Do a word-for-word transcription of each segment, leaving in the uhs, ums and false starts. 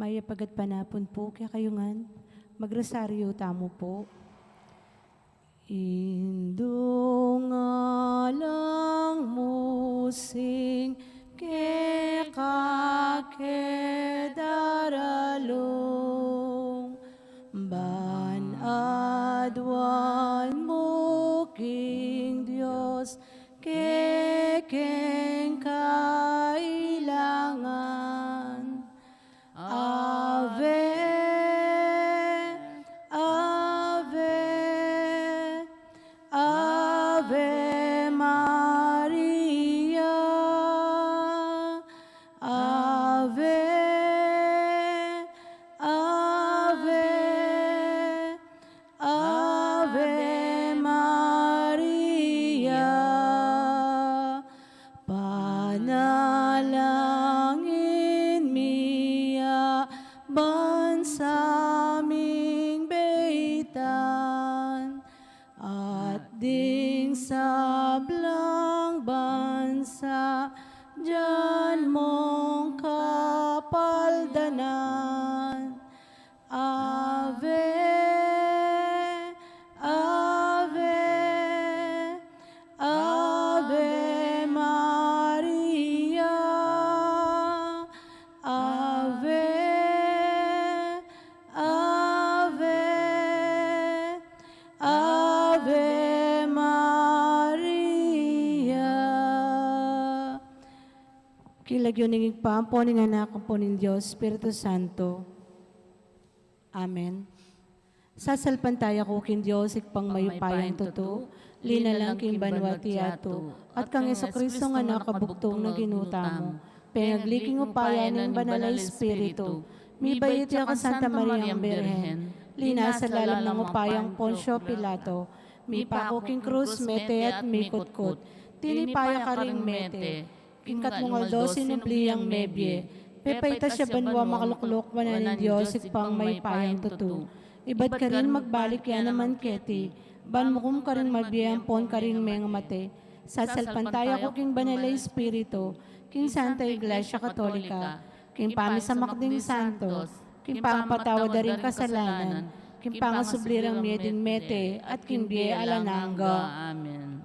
Mayap a gatpanapun pu kekayu ngan. Magrosaryu tamu pu. Indung alang mu sing keka ke daralung, ban aduan mu king Dios kekeng kailangan. Ave, Ave, Ave Maria. Ave, Ave, Ave Maria. Panalangin mi a bansa ming beitan, at ding sablang bansa dian mong kapaldanan. Ave, Ave, Ave Maria. Ave, Ave, Ave Maria. King lagyu ning Ibpa, ampo ning Anak, ampo ning Dios Espiritu Santo. Amen. Sasalpantaya ku king Dios, Ibpang mayupayang tutu, linalang king banua at yatu, at kang Jesucristo a Anak a bugtung na Ginu tamu, pengagli king upaya ning Banal a Espiritu, mibait ya kang Santa Mariang Birhen, linasa lalam ning upayang Poncio Pilato, mipaku king krus, mete at mikutkut, tinipa ya karing mete, king katlung aldo sinubli yang mebie, pepaitas ya banua makalukluk wanan ning Dios Ibpang mayupayang tutu. Ibat karin magbalik ya naman keti, ban mukum karing mabie ampon karing mengamate. Sasalpantaya ku king Banal a Espiritu, king Santa Iglesia Katolika, king pamisamak ding santos, king pangapatawad da ring kasalanan, king pangasubli rang mie ding mete, at king bie alang angga. Amen.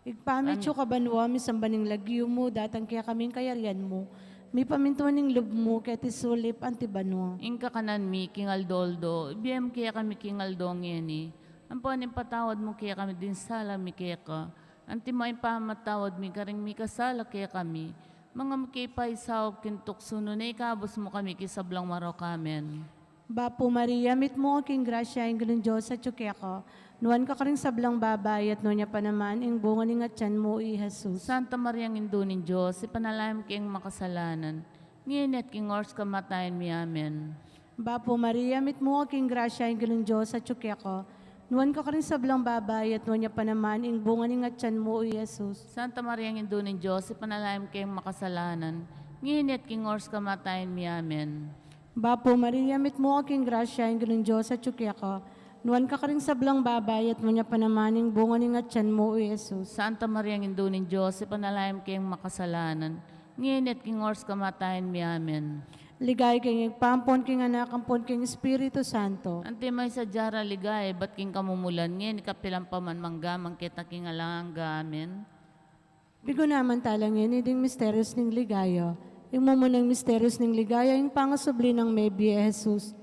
Ibpa mi, atsu ka banua, misamban ing lagyu mu, datang kekami ing kayarian mu, mipamintuan ing lub mu keti sulip anti banua. Ing kakanan mi king aldo-aldo ibie mu kekami king aldo ngeni. Ampon ipatawad mu kekami ding sala mi keka, anti mo ing pamamatawad mi karing mikasala kekami. Manga mu ke paisaup king tuksu, nune ikabus mu kami king sablang marok. Amen. Bapu Maria, mitmu ka king grasya, ing Ginung Dios atyu keka. Nuan ka karing sablang babai, at nuan ya pa naman ing bunga ning atyan mu, i Jesus. Santa Maria, Indu ning Dios, ipanalangin mu keng makasalanan, ngeni at king oras kamatayan mi. Amen. Bapu Maria, mitmu ka king grasya, ing Ginung Dios atyu keka. Nuan ka karing sablang babai, at nuan ya pa naman ing bunga ning atyan mu, i Jesus. Santa Maria, Indu ning Dios, ipanalangin mu keng makasalanan, ngeni at king oras kamatayan mi. Amen. Bapu Maria, mitmu ka king grasya, ing Ginung Dios atyu keka. Nuan ka karing sablang babai, at nuan ya pa naman ing bunga ning atyan mu, i Jesus. Santa Maria, Indu ning Dios, ipanalangin mu keng makasalanan, ngeni at king oras kamatayan mi. Amen. Ligaya king Ibpa, ampon king Anak, ampon king Espiritu Santo. Antimo ing sadya rang ligaya ibat king kamumulan, ngeni, kapilan pa man, mangga man keta king alang angga. Amen. Pigunaman tala ngeni ding misterios ning ligaya. Ing mumunang misterios ning ligaya, ing pangasubli nang mebie, i Jesus.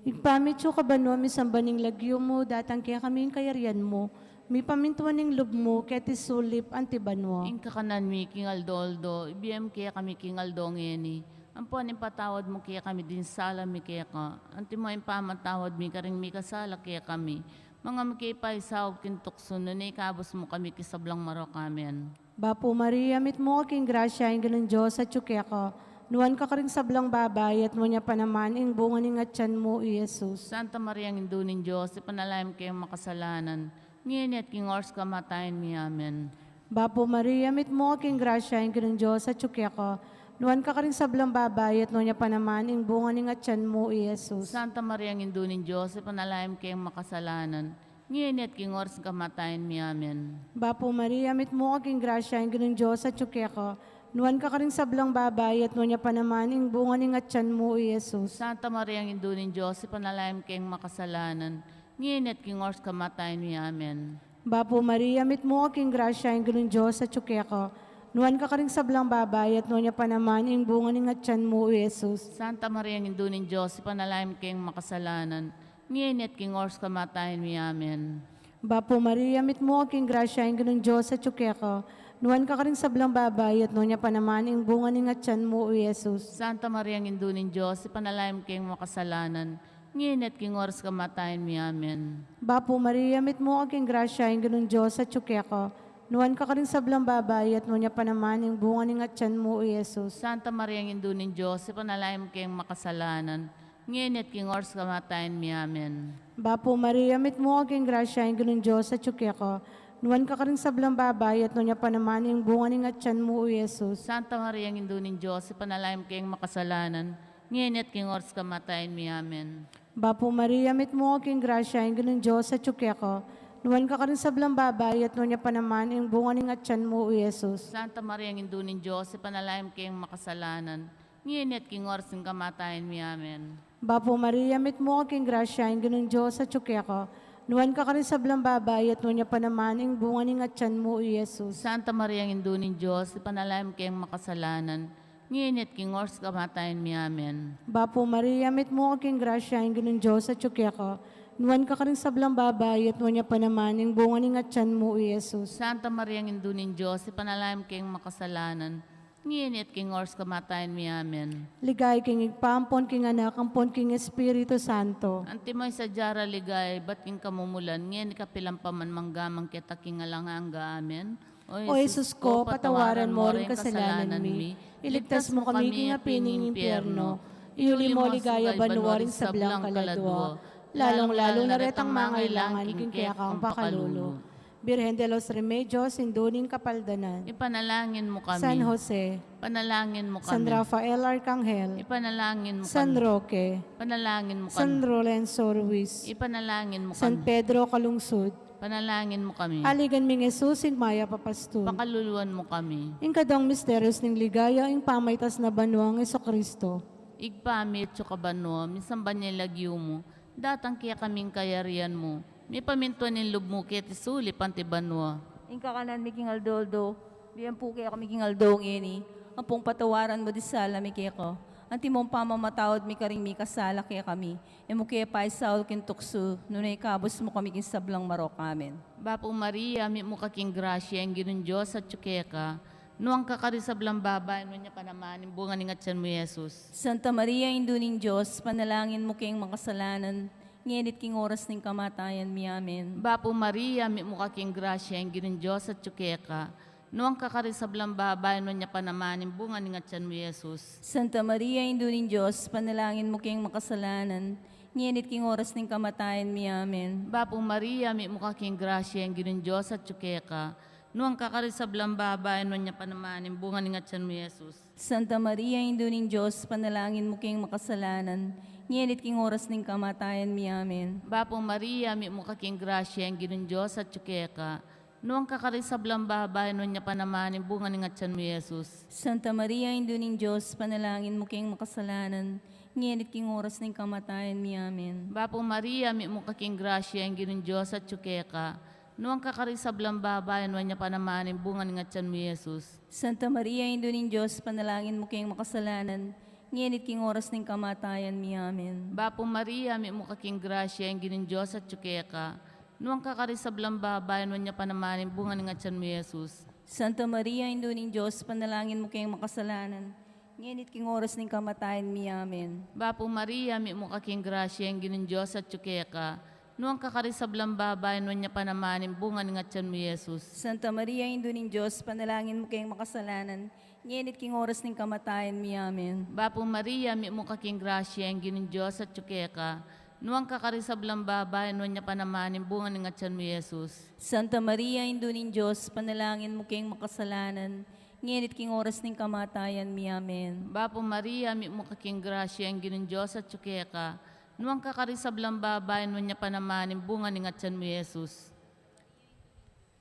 Ibpa mi, atsu ka banua, misamban ing lagyu mu, datang kekami ing kayarian mu, mipamintuan ing lub mu keti sulip anti banua. Ing kakanan mi king aldo-aldo ibie mu kekami king aldo ngeni. Ampon ipatawad mu kekami ding sala mi keka, antimo ing pamamatawad mi karing mikasala kekami. Manga mu ke paisaup king tuksu, nune ikabus mu kami king sablang marok. Amen. Bapu Maria, mitmu ka king grasya, ing Ginung Dios atyu keka. Nuan ka karing sablang babai, at nuan ya pa naman ing bunga ning atyan mu, i Jesus. Santa Maria, Indu ning Dios, ipanalangin mu keng makasalanan, ngeni at king oras kamatayan mi. Amen. Bapu Maria, mitmu ka king grasya, ing Ginung Dios atyu keka. Nuan ka karing sablang babai, at nuan ya pa naman ing bunga ning atyan mu, i Jesus. Santa Maria, Indu ning Dios, ipanalangin mu keng makasalanan, ngeni at king oras kamatayan mi. Amen. Bapu Maria, mitmu ka king grasya, ing Ginung Dios atyu keka. Nuan ka karing sablang babai, at nuan ya pa naman ing bunga ning atyan mu, i Jesus. Santa Maria, Indu ning Dios, ipanalangin mu keng makasalanan, ngeni at king oras kamatayan mi. Amen. Bapu Maria, mitmu ka king grasya, ing Ginung Dios atyu keka. Nuan ka karing sablang babai, at nuan ya pa naman ing bunga ning atyan mu, i Jesus. Santa Maria, Indu ning Dios, ipanalangin mu keng makasalanan, ngeni at king oras kamatayan mi. Amen. Bapu Maria, mitmu ka king grasya, ing Ginung Dios atyu keka. Nuan ka karing sablang babai, at nuan ya pa naman ing bunga ning atyan mu, i Jesus. Santa Maria, Indu ning Dios, ipanalangin mu keng makasalanan, ngeni at king oras kamatayan mi. Amen. Bapu Maria, mitmu ka king grasya, ing Ginung Dios atyu keka. Nuan ka karing sablang babai, at nuan ya pa naman ing bunga ning atyan mu, i Jesus. Santa Maria, Indu ning Dios, ipanalangin mu keng makasalanan, ngeni at king oras kamatayan mi. Amen. Bapu Maria, mitmu ka king grasya, ing Ginung Dios atyu keka. Nuan ka karing sablang babai, at nuan ya pa naman ing bunga ning atyan mu, i Jesus. Santa Maria, Indu ning Dios, ipanalangin mu keng makasalanan, ngeni at king oras kamatayan mi. Amen. Bapu Maria, mitmu ka king grasya, ing Ginung Dios atyu keka. Nuan ka karing sablang babai, at nuan ya pa naman ing bunga ning atyan mu, i Jesus. Santa Maria, Indu ning Dios, ipanalangin mu keng makasalanan, ngeni at king oras ning kamatayan mi. Amen. Bapu Maria, mitmu ka king grasya, ing Ginung Dios atyu keka. Nuan ka karing sablang babai, at nuan ya pa naman ing bunga ning atyan mu, i Jesus. Santa Maria, Indu ning Dios, ipanalangin mu keng makasalanan, ngeni at king oras kamatayan mi. Amen. Bapu Maria, mitmu ka king grasya, ing Ginung Dios atyu keka. Nuan ka karing sablang babai, at nuan ya pa naman ing bunga ning atyan mu, i Jesus. Santa Maria, Indu ning Dios, ipanalangin mu keng makasalanan, ngeni at king oras kamatayan mi. Amen. Ligaya king Ibpa, ampon king Anak, ampon king Espiritu Santo. Antimo ing sadya rang ligaya ibat king kamumulan, ngeni kapilan pa man, mangga man king alang angga. Amen. O Jesus ko, patawaran mo ring kasalanan mi, iligtas mo kami king api ning impyerno, iuli mo king ligaya banua ring sablang kaladua, lalung-lalu na retang mangailangan king kekang pakalulu. Birhen de los Remedios, Indu ning Kapaldanan. Ipanalangin mu kami. San Jose. Ipanalangin mu kami. San Rafael Arkanghel. Ipanalangin mu kami. San Roque. Ipanalangin mu kami. San Lorenzo Ruiz. Ipanalangin mu kami. San Pedro Calungsod. Ipanalangin mu kami. Aligan ming Jesus, ing mayap a pastul. Pakaluluan mu kami. Ing kadwang misteryos ning ligaya, ing pamaitas na banua nang Jesucristo. Ibpa mi, atsu ka banua, misamban ya ing lagyu mu, datang kekami ing kayarian mu, mipamintuan ing lub mu keti sulip anti banua. Ing kakanan mi king aldo-aldo, ibie mu kekami king aldo ngeni, ampon patawaran mu ding sala mi keka, antimong pamamatawad mi karing mikasala kekami. E mu ke paisaul king tuksu, nune ikabus mu kami king sablang marok. Amen. Bapu Maria, mitmu ka king grasya, ing Ginung Dios atyu keka. Nuan ka karing sablang babai, nuan ya pa naman ing bunga ning atyan mu, i Jesus. Santa Maria, Indu ning Dios, ipanalangin mu keng makasalanan, ngeni at king oras ning kamatayan mi. Amen. Bapu Maria, mitmu ka king grasya, ing Ginung Dios atyu keka. Nuan ka karing sablang babai, nuan ya pa naman ing bunga ning atyan mu, i Jesus. Santa Maria, Indu ning Dios, ipanalangin mu keng makasalanan, ngeni at king oras ning kamatayan mi. Amen. Bapu Maria, mitmu ka king grasya, ing Ginung Dios atyu keka. Nuan ka karing sablang babai, nuan ya pa naman ing bunga ning atyan mu, i Jesus. Santa Maria, Indu ning Dios, ipanalangin mu keng makasalanan, ngeni at king oras ning kamatayan mi. Amen. Bapu Maria, mitmu ka king grasya, ing Ginung Dios atyu keka. Nuan ka karing sablang babai, nuan ya pa naman ing bunga ning atyan mu, i Jesus. Santa Maria, Indu ning Dios, ipanalangin mu keng makasalanan, ngeni at king oras ning kamatayan mi. Amen. Bapu Maria, mitmu ka king grasya, ing Ginung Dios atyu keka. Nuan ka karing sablang babai, nuan ya pa naman ing bunga ning atyan mu, i Jesus. Santa Maria, Indu ning Dios, ipanalangin mu keng makasalanan, ngeni at king oras ning kamatayan mi. Amen. Bapu Maria, mitmu ka king grasya, ing Ginung Dios atyu keka. Nuan ka karing sablang babai, nuan ya pa naman ing bunga ning atyan mu, i Jesus. Santa Maria, Indu ning Dios, ipanalangin mu keng makasalanan, ngeni at king oras ning kamatayan mi. Amen. Bapu Maria, mitmu ka king grasya, ing Ginung Dios atyu keka. Nuan ka karing sablang babai, nuan ya pa naman ing bunga ning atyan mu, i Jesus. Santa Maria, Indu ning Dios, ipanalangin mu keng makasalanan, ngeni at king oras ning kamatayan mi. Amen. Bapu Maria, mitmu ka king grasya, ing Ginung Dios atyu keka. Nuan ka karing sablang babai, nuan ya pa naman ing bunga ning atyan mu, i Jesus. Santa Maria, Indu ning Dios, ipanalangin mu keng makasalanan, ngeni at king oras ning kamatayan mi. Amen. Bapu Maria, mitmu ka king grasya, ing Ginung Dios atyu keka. Nuan ka karing sablang babai, nuan ya pa naman ing bunga ning atyan mu, i Jesus.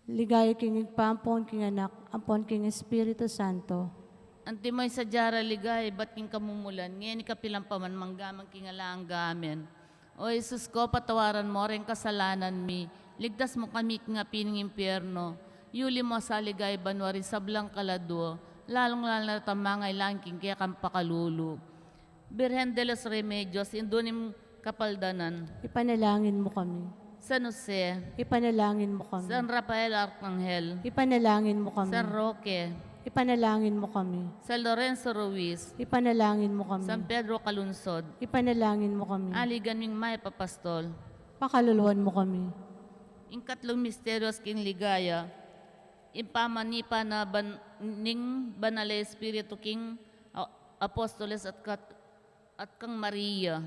Ligaya king Ibpa, ampon king Anak, ampon king Espiritu Santo. Antimo ing sadya rang ligaya ibat king kamumulan, ngeni kapilan pa man, mangga man king alang angga. Amen. O Jesus ko, patawaran mo ring kasalanan mi, ligtas mu kami king api ning impyerno, yuli mo sa ligaya banua ring sablang kaladua, lalung-lalu na retang mangailangan king kekang pakalulu. Birhen de los Remedios, Indu ning Kapaldanan. Ipanalangin mo kami. San Jose. Ipanalangin mo kami. San Rafael Arkanghel. Ipanalangin mo kami. San Roque. Ipanalangin mo kami. San Lorenzo Ruiz. Ipanalangin mo kami. San Pedro Calungsod. Ipanalangin mo kami. Aligan ming mayap a pastol. Pakaluluan mo kami. Ing katlung misteryos king ligaya, ing pamanipa na ban-, ning Banal a Espiritu king a-, apostoles at kat-, at kang Maria.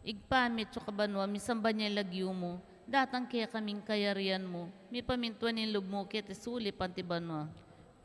Ibpa mi, atsu ka banua, misamban ya ing lagyu mu, datang kekami ing kayarian mu, mipamintuan ing lub mu keti sulip anti banua.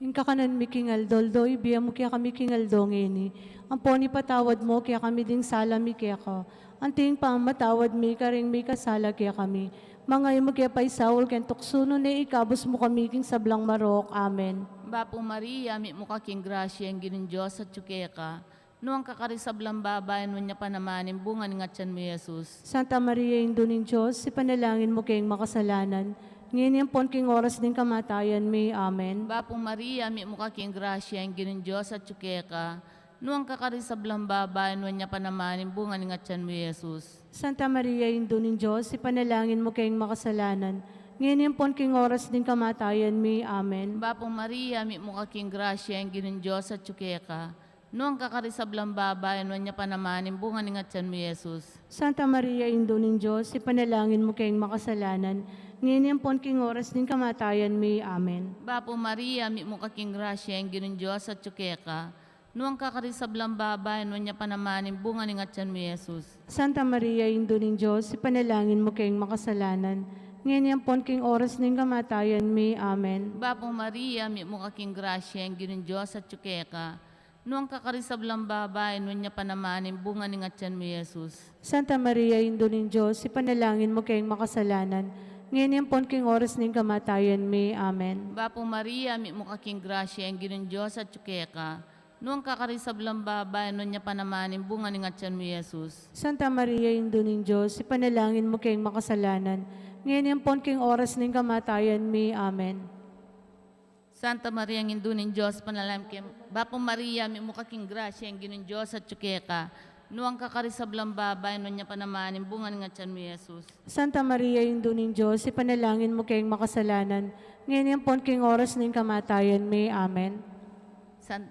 Ing kakanan mi king aldo-aldo, ibie mu kekami king aldo ngeni. Ampon ipatawad mu kekami ding sala mi keka, anti ing pamamatawad mi karing mikasala kekami. Manga e mu ke paisaul king tuksu, nune ikabus mu kami king sablang marok. Amen. Bapu Maria, mitmu ka king grasya, ing Ginung Dios atsu keka. Nuan ka karing sablang babai, nuan ya pa naman ing bunga ning atyan mu, Jesus. Santa Maria, Indu ning Dios, ipanalangin mu keng makasalanan, ngeni ampon king oras ning kamatayan mi. Amen. Bapu Maria, mitmu ka king grasya, ing Ginung Dios atsu keka. Nuan ka karing sablang babai, nuan ya pa naman ing bunga ning atyan mu, Jesus. Santa Maria, Indu ning Dios, ipanalangin mu keng makasalanan, ngeni ampon king oras ning kamatayan mi. Amen. Bapu Maria, mitmu ka king grasya, ing Ginung Dios atsu keka. Nuan ka karing sablang babai, nuan ya pa naman ing bunga ning atyan mu, Jesus. Santa Maria, Indu ning Dios, ipanalangin mu keng makasalanan, ngeni ampon king oras ning kamatayan mi. Amen. Bapu Maria, mitmu ka king grasya, ing Ginung Dios atsu keka. Nuan ka karing sablang babai, nuan ya pa naman ing bunga ning atyan mu, Jesus. Santa Maria, Indu ning Dios, ipanalangin mu keng makasalanan, ngeni ampon king oras ning kamatayan mi. Amen. Bapu Maria, mitmu ka king grasya, ing Ginung Dios atsu keka. Nuan ka karing sablang babai, nuan ya pa naman ing bunga ning atyan mu, Jesus. Santa Maria, Indu ning Dios, ipanalangin mu keng makasalanan, ngeni ampon king oras ning kamatayan mi. Amen. Bapu Maria, mitmu ka king grasya, ing Ginung Dios atsu keka. Nuan ka karing sablang babai, nuan ya pa naman ing bunga ning atyan mu, Jesus. Santa Maria, Indu ning Dios, ipanalangin mu keng makasalanan, ngeni ampon king oras ning kamatayan mi. Amen. Santa Maria, Indu ning Dios, panalangin mu keng, Bapu Maria, mitmu ka king grasya, ing Ginung Dios atsu keka. Nuan ka karing sablang babai, nuan ya pa naman ing bunga ning atyan mu, Jesus. Santa Maria, Indu ning Dios, ipanalangin mu keng makasalanan, ngeni ampon king oras ning kamatayan mi. Amen. San-,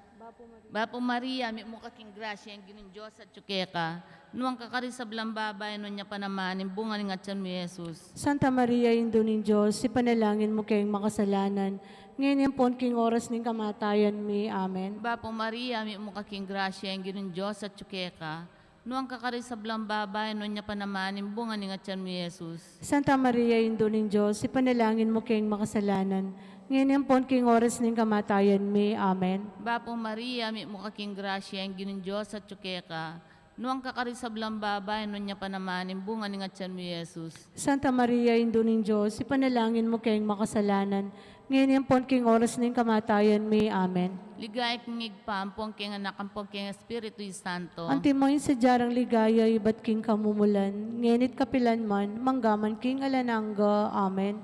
Bapu Maria, mitmu ka king grasya, ing Ginung Dios atsu keka. Nuan ka karing sablang babai, nuan ya pa naman ing bunga ning atyan mu, Jesus. Santa Maria, Indu ning Dios, ipanalangin mu keng makasalanan, ngeni ampon king oras ning kamatayan mi. Amen. Bapu Maria, mitmu ka king grasya, ing Ginung Dios atsu keka. Nuan ka karing sablang babai, nuan ya pa naman ing bunga ning atyan mu, Jesus. Santa Maria, Indu ning Dios, ipanalangin mu keng makasalanan, ngeni ampon king oras ning kamatayan mi. Amen. Bapu Maria, mitmu ka king grasya, ing Ginung Dios atsu keka. Nuan ka karing sablang babai, nuan ya pa naman ing bunga ning atyan mu, Jesus. Santa Maria, Indu ning Dios, ipanalangin mu keng makasalanan, ngeni ampon king oras ning kamatayan mi. Amen. Ligaya king Ibpa, ampon king Anak, ampon king Espiritu Santo. Antimo ing sadya rang ligaya ibat king kamumulan, ngeni't kapilan man, mangga man king alang angga. Amen.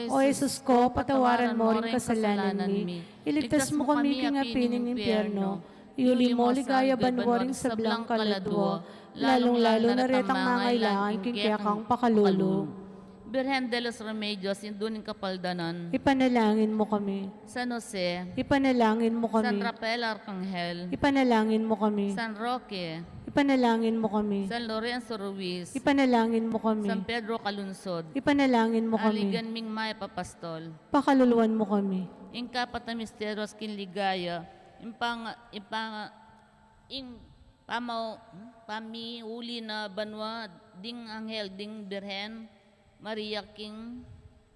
O Jesus ko, patawaran mo ring kasalanan mi, iligtas mu kami king api ning impyerno, yuli mo ligaya banua ring sablang kaladua, lalung-lalu na retang mangailangan king kekang pakalulu. Birhen de los Remedios, Indu ning Kapaldanan. Ipanalangin mu kami. San Jose. Ipanalangin mu kami. San Rafael Arkanghel. Ipanalangin mu kami. San Roque. Ipanalangin mu kami. San Lorenzo Ruiz. Ipanalangin mu kami. San Pedro Calungsod. Ipanalangin mu kami. Aligan ming mayap a pastol. Pakaluluan mu kami. Ing kapat a misteryos king ligaya, ing pang-, ing pang-, ing pamau-, pamiuli na banua ding anghel ding Birhen Maria king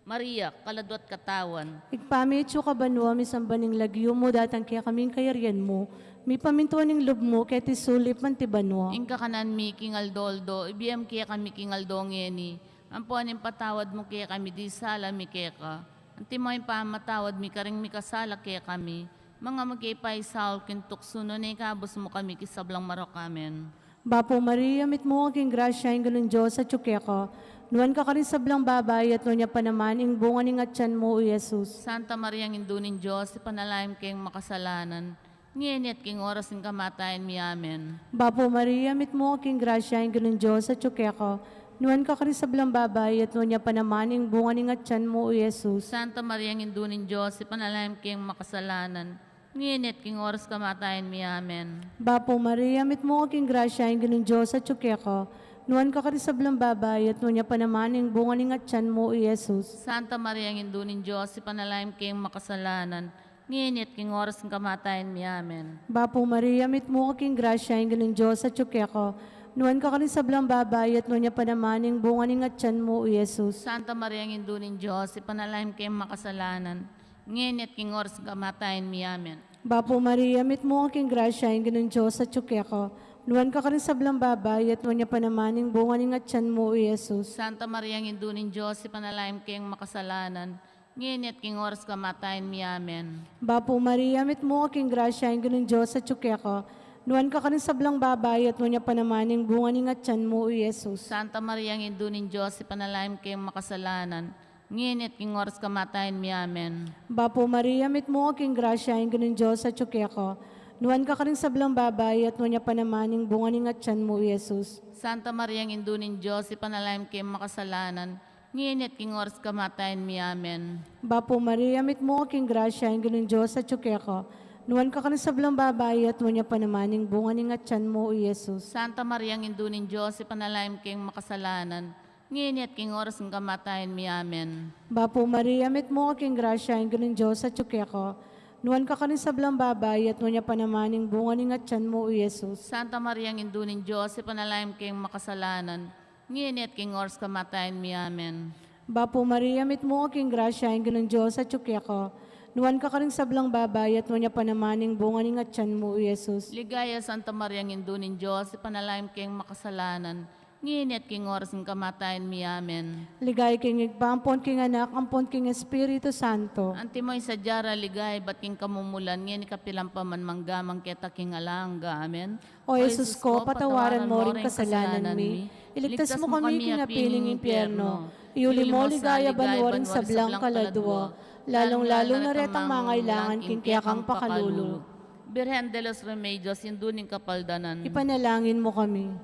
Maria, kaladua't katawan. Ibpa mi, atsu ka banua, misamban ing lagyu mu, datang kekami ing kayarian mu, mipamintuan ing lub mu keti sulip anti banua. Ing kakanan mi king aldo-aldo, ibie mu kekami king aldo ngeni, ampon ipatawad mu kekami ding sala mi keka, antimo ing pamamatawad mi karing mikasala kekami, Manga makipaisaul king tuksu, nune ikabus mu kami king sablang marok. Amen. Bapu Maria, mitmu ka king grasya, ing Ginung Dios atyu keka. Nuan ka karing sablang babai, at nuan ya pa naman ing bunga ning atyan mu, i Jesus. Santa Maria, Indu ning Dios, ipanalangin mu keng makasalanan, ngeni at king oras ning kamatayan mi. Amen. Bapu Maria, mitmu ka king grasya, ing Ginung Dios atyu keka. Nuan ka karing sablang babai, at nuan ya pa naman ing bunga ning atyan mu, i Jesus. Santa Maria, Indu ning Dios, ipanalangin mu keng makasalanan, ngeni at king oras kamatayan mi. Amen. Bapu Maria, mitmu ka king grasya, ing Ginung Dios atyu keka. Nuan ka karing sablang babai, at nuan ya pa naman ing bunga ning atyan mu, i Jesus. Santa Maria, Indu ning Dios, ipanalangin mu keng makasalanan, ngeni at king oras ning kamatayan mi. Amen. Bapu Maria, mitmu ka king grasya, ing Ginung Dios atyu keka. Nuan ka karing sablang babai, at nuan ya pa naman ing bunga ning atyan mu, i Jesus. Santa Maria, Indu ning Dios, ipanalangin mu keng makasalanan, ngeni at king oras ning kamatayan mi. Amen. Bapu Maria, mitmu ka king grasya, ing Ginung Dios atyu keka. Nuan ka karing sablang babai, at nuan ya pa naman ing bunga ning atyan mu, i Jesus. Santa Maria, Indu ning Dios, ipanalangin mu keng makasalanan, ngeni at king oras kamatayan mi. Amen. Bapu Maria, mitmu ka king grasya, ing Ginung Dios atyu keka. Nuan ka karing sablang babai, at nuan ya pa naman ing bunga ning atyan mu, i Jesus. Santa Maria, Indu ning Dios, ipanalangin mu keng makasalanan, ngeni at king oras kamatayan mi. Amen. Bapu Maria, mitmu ka king grasya, ing Ginung Dios atyu keka. Nuan ka karing sablang babai, at nuan ya pa naman ing bunga ning atyan mu, i Jesus. Santa Maria, Indu ning Dios, ipanalangin mu keng makasalanan, ngeni at king oras kamatayan mi. Amen. Bapu Maria, mitmu ka king grasya, ing Ginung Dios atyu keka. Nuan ka karing sablang babai, at nuan ya pa naman ing bunga ning atyan mu, i Jesus. Santa Maria, Indu ning Dios, ipanalangin mu keng makasalanan, ngeni at king oras ning kamatayan mi. Amen. Bapu Maria, mitmu ka king grasya, ing Ginung Dios atyu keka. Nuan ka karing sablang babai, at nuan ya pa naman ing bunga ning atyan mu, i Jesus. Santa Maria, Indu ning Dios, ipanalangin mu keng makasalanan, ngeni at king oras kamatayan mi. Amen. Bapu Maria, mitmu ka king grasya, ing Ginung Dios atyu keka. Nuan ka karing sablang babai, at nuan ya pa naman ing bunga ning atyan mu, i Jesus. Ligaya, Santa Maria, Indu ning Dios, ipanalangin mu keng makasalanan, ngeni at king oras ning kamatayan mi. Amen. Ligaya king Ibpa, ampon king Anak, ampon king Espiritu Santo. Antimo ing sadya rang ligaya ibat king kamumulan, ngeni kapilan pa man, mangga man keta king alang angga. Amen. O Jesus ko, patawaran mo ring kasalanan mi, iligtas mo kami king api ning impyerno, iuli mo ligaya banua ring sablang kaladua, lalung-lalu na retang mangailangan king kekang pakalulu. Birhen de los Remedios, Indu ning Kapaldanan, ipanalangin mo kami.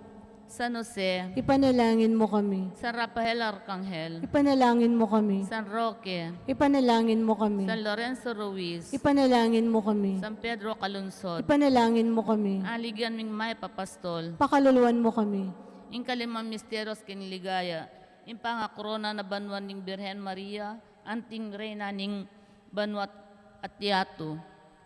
San Jose, ipanalangin mo kami. San Rafael Arkanghel, ipanalangin mo kami. San Roque, ipanalangin mo kami. San Lorenzo Ruiz, ipanalangin mo kami. San Pedro Calungsod, ipanalangin mo kami. Aligan ming mayap a pastol, pakaluluan mo kami. Ing kalimang misteryos king ligaya, ing pangakorona na banua ning Birhen Maria, anting Reyna ning banua at yatu.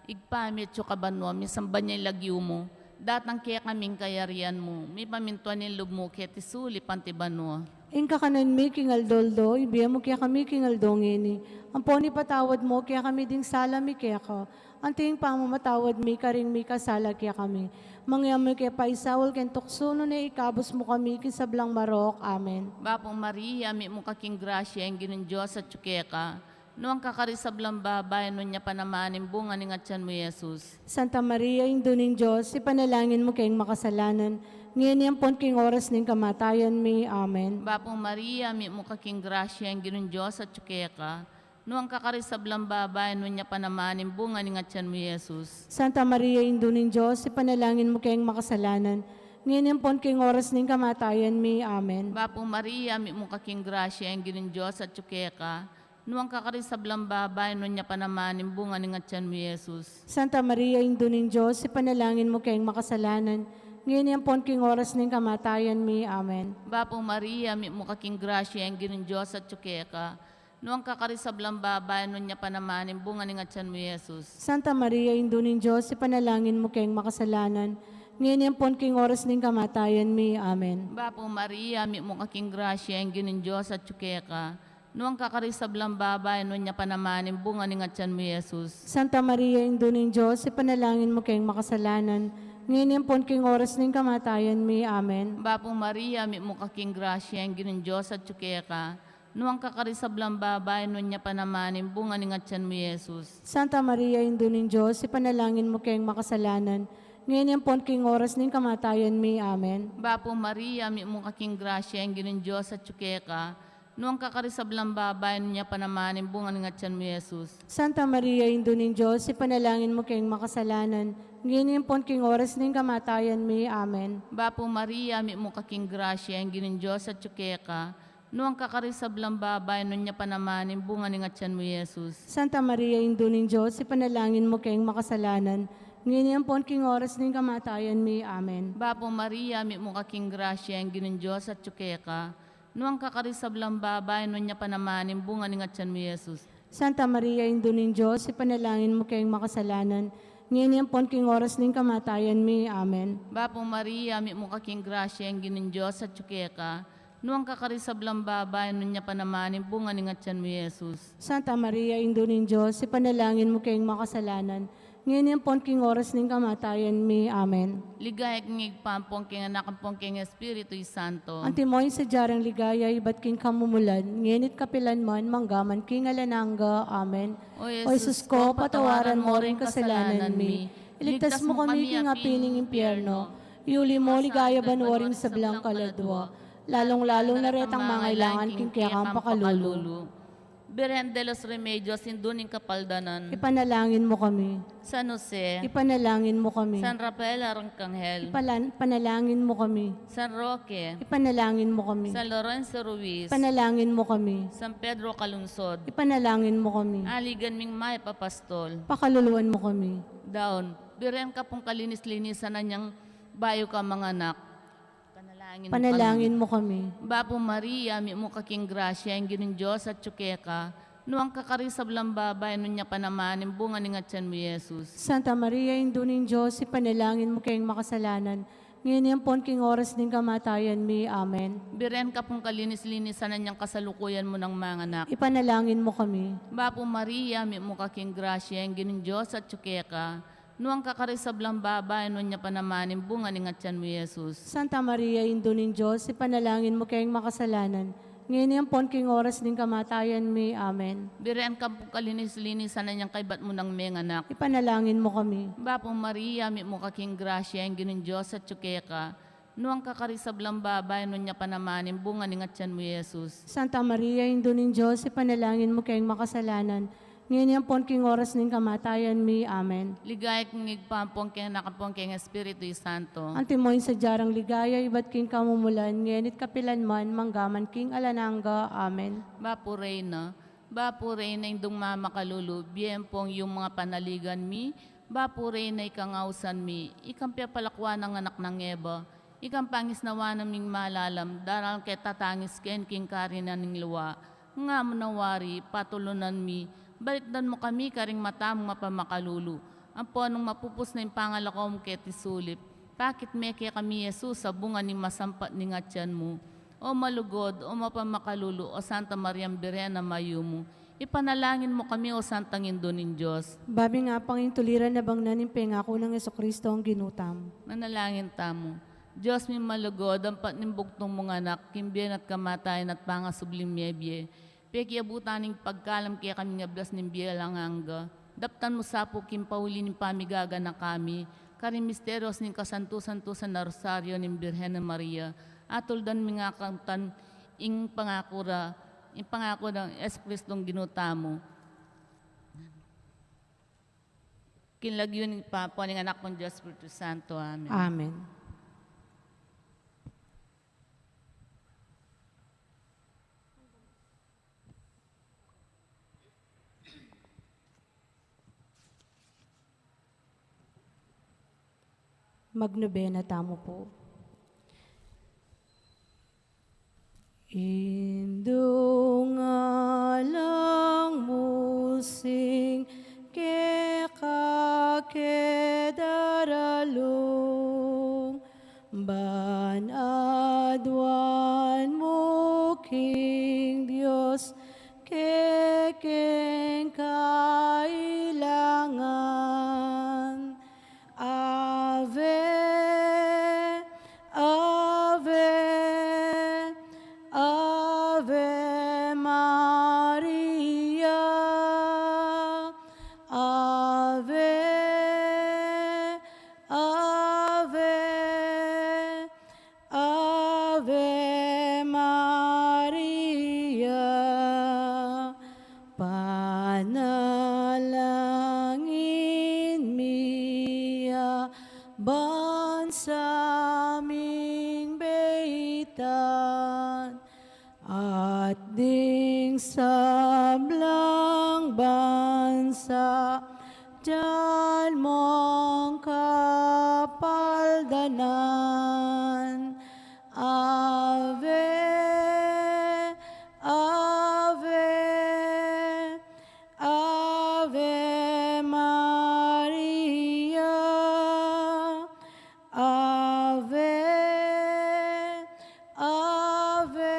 Ibpa mi, atyu ka banua, misamban ya ing lagyu mu, datang kekami ing kayarian mu, mipamintuan ing lub mu keti sulip anti banua. Ing kakanan mi king aldo-aldo, ibie mu kekami king aldo ngeni, ampon ipatawad mu kekami ding sala mi keka, anti ing pamamatawad mi karing mikasala kekami. Manga e mu ke paisaul king tuksu, nune ikabus mu kami king sablang marok. Amen. Bapu Maria, mitmu ka king grasya, ing Ginung Dios atyu keka. Nuan ka karing sablang babai, nuan ya pa naman ing bunga ning atyan mu, i Jesus. Santa Maria, Indu ning Dios, ipanalangin mu keng makasalanan, ngeni ampon king oras ning kamatayan mi. Amen. Bapu Maria, mitmu ka king grasya, ing Ginung Dios atyu keka. Nuan ka karing sablang babai, nuan ya pa naman ing bunga ning atyan mu, i Jesus. Santa Maria, Indu ning Dios, ipanalangin mu keng makasalanan, ngeni ampon king oras ning kamatayan mi. Amen. Bapu Maria, mitmu ka king grasya, ing Ginung Dios atyu keka. Nuan ka karing sablang babai, nuan ya pa naman ing bunga ning atyan mu, i Jesus. Santa Maria, Indu ning Dios, ipanalangin mu keng makasalanan, ngeni ampon king oras ning kamatayan mi. Amen. Bapu Maria, mitmu ka king grasya, ing Ginung Dios atyu keka. Nuan ka karing sablang babai, nuan ya pa naman ing bunga ning atyan mu, i Jesus. Santa Maria, Indu ning Dios, ipanalangin mu keng makasalanan, ngeni ampon king oras ning kamatayan mi. Amen. Bapu Maria, mitmu ka king grasya, ing Ginung Dios atyu keka. Nuan ka karing sablang babai, nuan ya pa naman ing bunga ning atyan mu, i Jesus. Santa Maria, Indu ning Dios, ipanalangin mu keng makasalanan, ngeni ampon king oras ning kamatayan mi. Amen. Bapu Maria, mitmu ka king grasya, ing Ginung Dios atyu keka. nuan ka karing sablang babai, nuan ya pa naman ing bunga ning atian mu, Jesus. Santa Maria, Indu ning Dios, ipanalangin mu keng makasalanan, ngeni ampon king oras ning kamatayan mi. Amen. Bapu Maria, mitmu ka king grasya, ing Ginung Dios atyu keka, nuan ka karing sablang babai, nuan ya pa naman ing bunga ning atian mu, Jesus. Santa Maria, Indu ning Dios, ipanalangin mu keng makasalanan, ngeni ampon king oras ning kamatayan mi. Amen. Bapu Maria, mitmu ka king grasya, ing Ginung Dios atyu keka, nuan ka karing sablang babai, nuan ya pa naman ing bunga ning atian mu, Jesus. Santa Maria, Indu ning Dios, ipanalangin mu keng makasalanan, ngeni ampon king oras ning kamatayan mi. Amen. Bapu Maria, mitmu ka king grasya, ing Ginung Dios atyu keka, nuan ka karing sablang babai, nuan ya pa naman ing bunga ning atian mu, Jesus. Santa Maria, Indu ning Dios, ipanalangin mu keng makasalanan, ngeni ampon king oras ning kamatayan mi. Amen. Bapu Maria, mitmu ka king grasya, ing Ginung Dios atyu keka, nuan ka karing sablang babai, nuan ya pa naman ing bunga ning atian mu, Jesus. Santa Maria, Indu ning Dios, ipanalangin mu keng makasalanan, ngeni ampon king oras ning kamatayan mi. Amen. Ligaya king Ibpa ampon king Anak ampon king Espiritu Santo. Antimo ing sadya rang ligaya ibat king kamumulan, ngeni't kapilan man, manggaman king alang angga. Amen. O Jesus ko, patawaran mo ring kasalanan mi, iligtas mo kami king api ning impyerno, iuli mo king ligaya banua ring sablang kaladua, lalung-lalu na retang mangailangan king kekang pakalulu. Birhen de los Remedios, Indu ning Kapaldanan. Ipanalangin mo kami. San Jose. Ipanalangin mo kami. San Rafael Arkanghel. Ipalan-, panalangin mo kami. San Roque. Ipanalangin mo kami. San Lorenzo Ruiz. Ipanalangin mo kami. San Pedro Calungsod. Ipanalangin mo kami. Aligan ming mayap a pastol. Pakaluluan mo kami. Daun. Birhen ka pung kalinis-linisan anyang bayu ka manganak. Panalangin mo kami. Bapu Maria, mitmu ka king grasya, ing Ginung Dios atyu keka, nuan ka karing sablang babai, nuan ya pa naman ing bunga ning atian mu, Jesus. Santa Maria, Indu ning Dios, ipanalangin mo keng makasalanan, ngeni ampon king oras ning kamatayan mi. Amen. Birhen ka pung kalinis-linisan anyang kasalukuyan mu nang manganak. Ipanalangin mo kami. Bapu Maria, mitmu ka king grasya, ing Ginung Dios atyu keka, nuan ka karing sablang babai, nuan ya pa naman ing bunga ning atian mu, Jesus. Santa Maria, Indu ning Dios, ipanalangin mo keng makasalanan, ngeni ampon king oras ning kamatayan mi. Amen. Birhen ka pung kalinis-linisan anyang kaybat mu nang menganak. Ipanalangin mo kami. Bapu Maria, mitmu ka king grasya, ing Ginung Dios atyu keka, nuan ka karing sablang babai, nuan ya pa naman ing bunga ning atian mu, Jesus. Santa Maria, Indu ning Dios, ipanalangin mo keng makasalanan, ngeni ampon king oras ning kamatayan mi. Amen. Ligaya king Ibpa ampon king Anak ampon king Espiritu Santo. Antimo ing sadya rang ligaya ibat king kamumulan, ngeni't kapilan man, manggaman king alang angga. Amen. Bapu Reyna, Bapu Reyna, Indung mamakalulu, bie ampon ing mga panaligan mi, Bapu Reyna, ikang ausan mi, ikang pepalakuan nang anak nang Eva, ikang pangisnawan na ming malalam, daralung ke tatangis ken king karinan ning lua, nga mu na wari, patulunan mi, balikdan mu kami karing mata mung mapamakalulu, ampon nung mapupus na ing pangalako mu keti sulip, pakit me kekami i Jesus a bunga ning masampat ning atian mu. O malugud, o mapamakalulu, o Santa Mariang Birhen a mayumu, ipanalangin mu kami, o Santang Indu ning Dios. Ba ming apang ing tuliran a bangnan ning pengaku nang Jesucristo a Ginu tamu. Manalangin tamu. Dios ming malugud, ampat ning bugtung mung Anak, king bie na at kamatayan at pangasubling mebie, pekiabutan ning pagkalam kekami ing ablas ning bie alang angga. Daptan mu sa pu king pauli ning pamigaganaka mi karing misterios ning kasantu-santusan a Rosario ning Birhen a Maria, atuldan mi ngan kang ing pangaku ra, ing pangaku nang Jesucristong Ginu tamu. King lagyu ning Ibpa, ning Anak, ning Dios Espiritu Santo. Amen. Amen. Magnobena tamu pu. Indung alang mu sing keka ke daralung, ban aduan mu king Dios kekeng kailangan. Ave, Ave, Ave At ding sablang bansa, dinan mong kapaldanan. Ave, Ave, Ave Maria. Ave, Ave,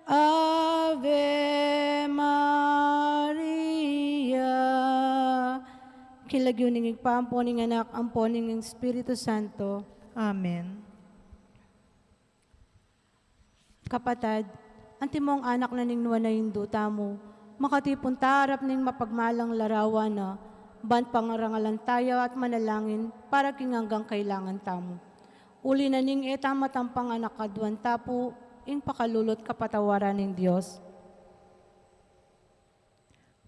Ave Maria. King lagyu ning Ibpa, ampo ning Anak, ampo ning Espiritu Santo. Amen. Kapatad, antimong anak na ning nuan a Indu tamu, makatipun ta arap ning mapagmalang larawan na, ban pangarangalan taya at manalangin para king anggang kailangan tamu. Uli na ning e ta matampang anak, aduan ta pu ing pakalulu at kapatawaran ning Dios.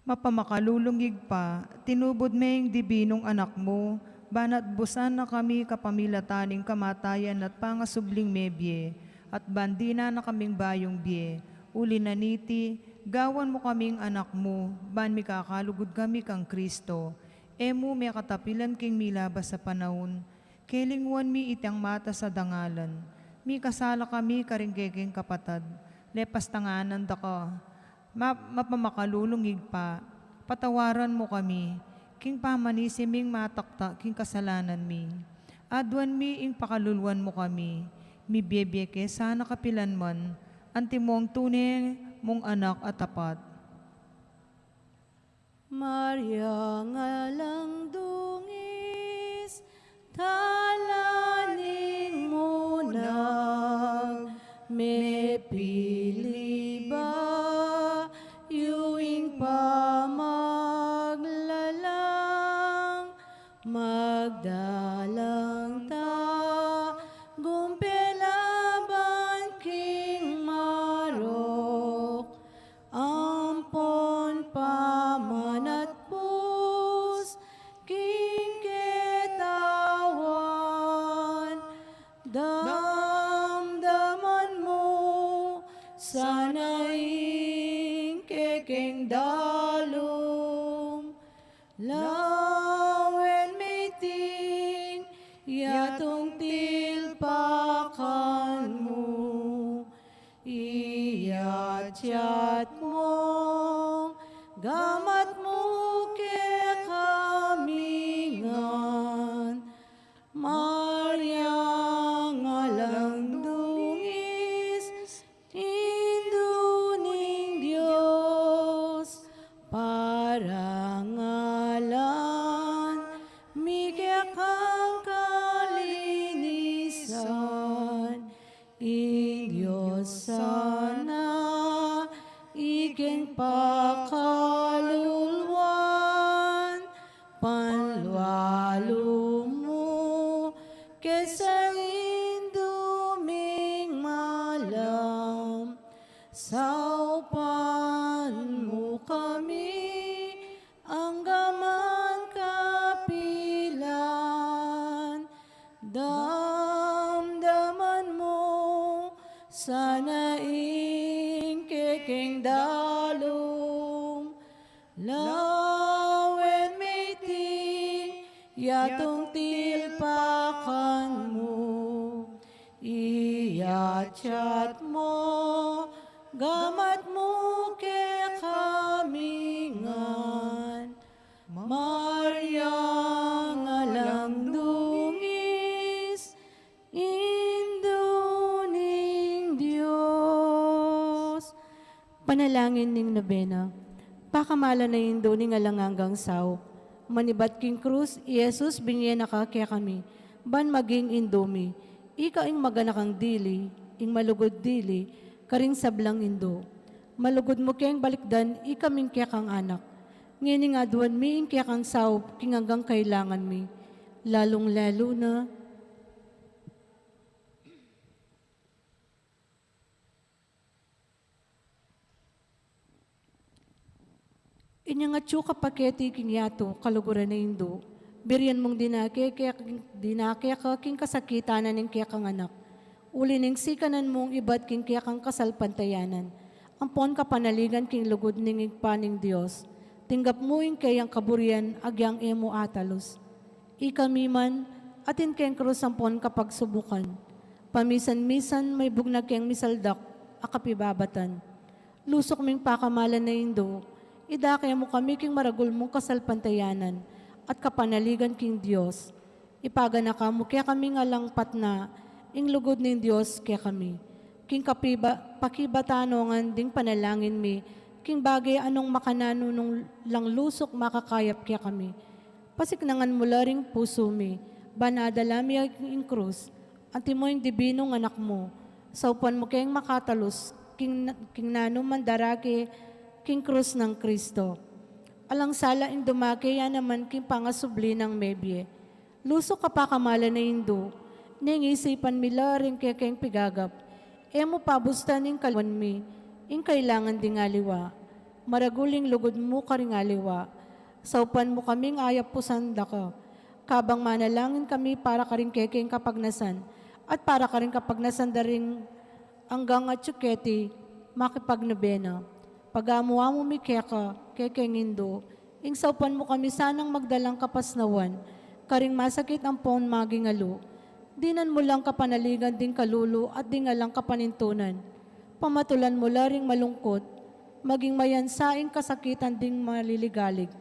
Mapamakalulung Ibpa, tinubud me ing dibinung Anak mu, ban atbusan na kami kapamilatan ning kamatayan at pangasubling mebie, at ban dinan na kaming bayung bie. Uli na niti, gawan mu kaming anak mu, ban mikakalugud kami kang Kristo. E mu mekatapilan king milabas a panaun, kelingwan mi itang matas a dangalan. Mikasala kami karing kekeng kapatad, lepas tanganan da ka. Ma-, mapamakalulung Ibpa, patawaran mu kami, king pamanisi ming matakta king kasalanan mi. Aduan mi ing pakaluluan mu kami, mibie-bie ke sana kapilan man, antimong tune mung anak a tapat. Maria, alang dungis, tala ning munag, mepili bayu ing pamaglalang, magdalang tagumpay laban king marok, ampon pamanatpus king ketawan. Damdaman mu sana ing kekeng dalum, lawen meting yatung tilpakan mu, iyatyat mung gamat mu kekami ngan. Maria, alang dungis, Indu ning Dios, parangalan mi kekang kalinisan. Ing Dios sana, ikeng pakaluluan, panlualu mu ke sa Indu ming malam. Saupan mu kami anggaman kapilan. Damdaman mu sana ing kekeng dalum, lawen meting yatung tilpakan mu, iyatyat mu gamat mu kekami ngan. Maria, alang dungis, Indu ning Dios. Panalangin ning Nobena. Pakamalan a Indu ning alang anggang saup, manibat king krus i Jesus, binie na ka kekami ban maging Indu mi. Ika ing maganakang dili, ing malugud dili karing sablang indu. Malugud mu keng balikdan ikaming kekang anak. Ngening aduan mi ing kekang saup king anggang kailangan mi, lalung-lalu na inyang atyu ka paketi king yatu, kaluguran a Indu. Birian mung dinake ke, dinake ka king kasakitan na ning kekang anak. Uli ning sikanan mung ibat king kekang kasalpantayanan, ampon kapanaligan king lugud ning Ibpa ning Dios, tinggap mu ing keyang kaburian agyang e mu atalus. Ikami man, atin keng krus ampon kapagsubukan. Pamisan-misan maybug na keng misaldak a kapibabatan. Lusuk ming pakamalan a Indu, idake mu kami king maragul mung kasalpantayanan at kapanaligan king Dios. Ipaganaka mu kekami ngan alang patna ing lugud ning Dios kekami. King kapiba-, pakibatan no ngan ding panalangin mi, king bage a nung makananu nung lang lusuk makakayap kekami. Pasiknangan mu la ring pusu mi, ban adala mi ing krus, antimo ing dibinung Anak mu, saupan mu keng makatalus, king, king nanu man darake, king krus nang Kristo. Alang sala ing dumake ya naman king pangasubli nang mebie. Lusuk a pakamalan a Indu, neng isipan mi la ring kekeng pigagap, e mu pabustan ing kaliwan mi, ing kailangan ding aliwa. Maragul ing lugud mu karing aliwa. Saupan mu kaming ayapusan daka. Kabang manalangin kami para karing kekeng kapagnasan, at para karing kapagnasan da ring anggang atyu keti, makipagnobena. Pagamu-amu mi keka, kekeng Indu, ing saupan mu kami sanang magdalang kapasnawan, karing masakit ampon maging alu. Dinan mu lang kapanaligan ding kalulu at ding alang kapanintunan. Pamatulan mu la ring malungkut, maging mayansa ing kasakitan ding maliligalig.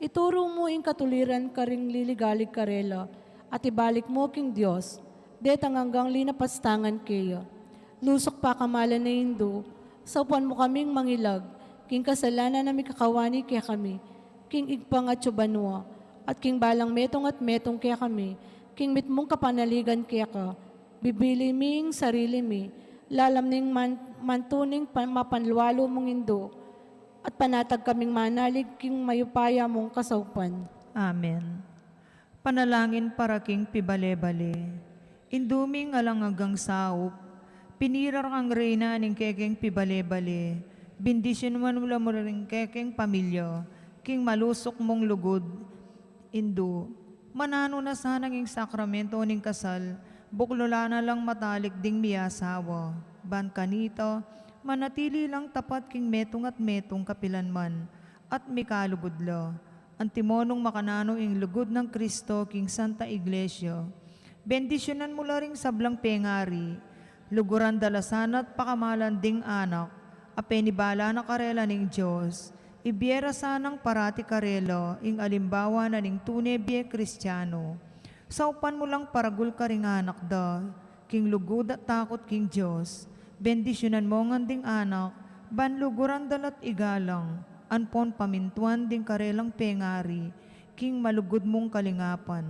Ituru mu ing katuliran karing liligalig karela, at ibalik mu king Dios, detang anggang linapastangan keya. Lusuk pakamalan a Indu, saupan mu kaming mangilag, king kasalanan a mikakawani kekami, king Ibpang atyu banua, at king balang metung at metung kekami, king mitmung kapanaligan keka, bibili mi ing sarili mi, lalam ning man-, mantu ning pan-, mapanlualu mung Indu, at panatag kaming manalig king mayupaya mung kasaupan. Amen. Panalangin para king pibale-bale. Indu ming alang anggang saup, pinira kang reyna ning kekeng pibale-bale, bendisyunan mu la ring kekeng pamilya, king malusuk mung lugud, Indu, mananu na sana ing sakramento ning kasal, buklul na lang matalik ding miasawa. Ban kanita, manatili lang tapat king metung at metung kapilan man, at mikalugud la. Antimo nung makananu ing lugud nang Kristo king Santa Iglesia. Bendisyunan mu la ring sablang pengari, luguran da la sana at pakamalan ding anak, a penibala na karela ning Dios, ibie ra sanang parati karela ing alimbawa na ning tune bie Kristiano. Saupan mu lang paragul karing anak da, king lugud at takut king Dios, bendisyunan mu ngan ding anak, ban luguran da la't igalang, ampon pamintuan ding karelang pengari, king malugud mung kalingapan.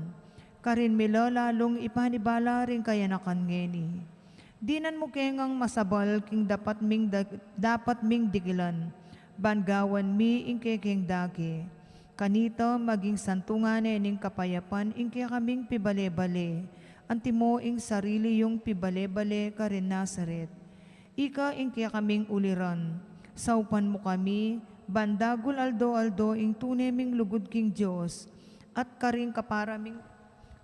Karin mi la lalung ipanibala ring kayanakan ngeni. Dinan mu ke ngang masabal king dapat ming da-, dapat ming dikilan, ban gawan mi ing kekeng dake. Kanita maging santungan ne ning kapayapan ing kekaming pibale-bale, antimo ing sarili yung pibale-bale karin Nazaret. Ika ing kekaming uliran, saupan mu kami, ban dagul aldo-aldo ing tune ming lugud king Dios, at karing kapara ming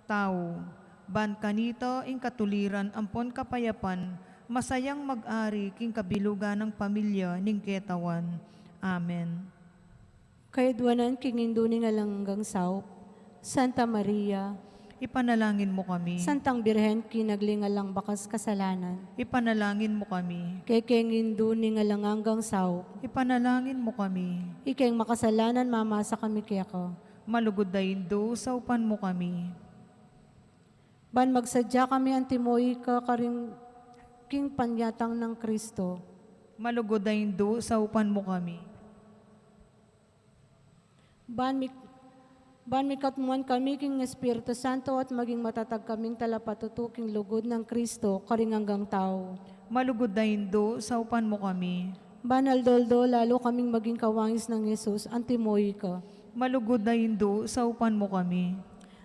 tau, ban kanita ing katuliran ampon kapayapan, masayang mag-ari king kabilugan nang pamilya ning ketawan. Amen. Kayadwanan king Indu ning alang anggang saup, Santa Maria. Ipanalangin mu kami. Santang Birhen, kinagli ning alang bakas kasalanan. Ipanalangin mu kami. Kekeng Indu ning alang anggang saup. Ipanalangin mu kami. Ikeng makasalanan, mamasa kami keka. Malugud a Indu, saupan mu kami. Ban magsadya kami antimo ika karing king panyatang nang Kristo. Malugud a Indu, saupan mu kami. Ban mi-, ban mikatmuan kami king Espiritu Santo at maging matatag kaming talapatutu king lugud nang Kristo karing anggang tau. Malugud a Indu, saupan mu kami. Ban aldo-aldo lalu kaming maging kawangis nang Jesus, antimo ika. Malugud a Indu, saupan mu kami.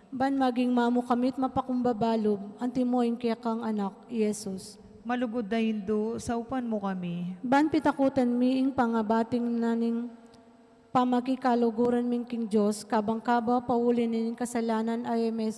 Ban maging mamu kami't mapakumbaba lub, antimo ing kekang Anak, i Jesus. Malugud a Indu, saupan mu kami. Ban pitakutan mi ing pangabating na ning pamakikaluguran mi king Dios, kabang kaba pauli ning kasalanan a e mi,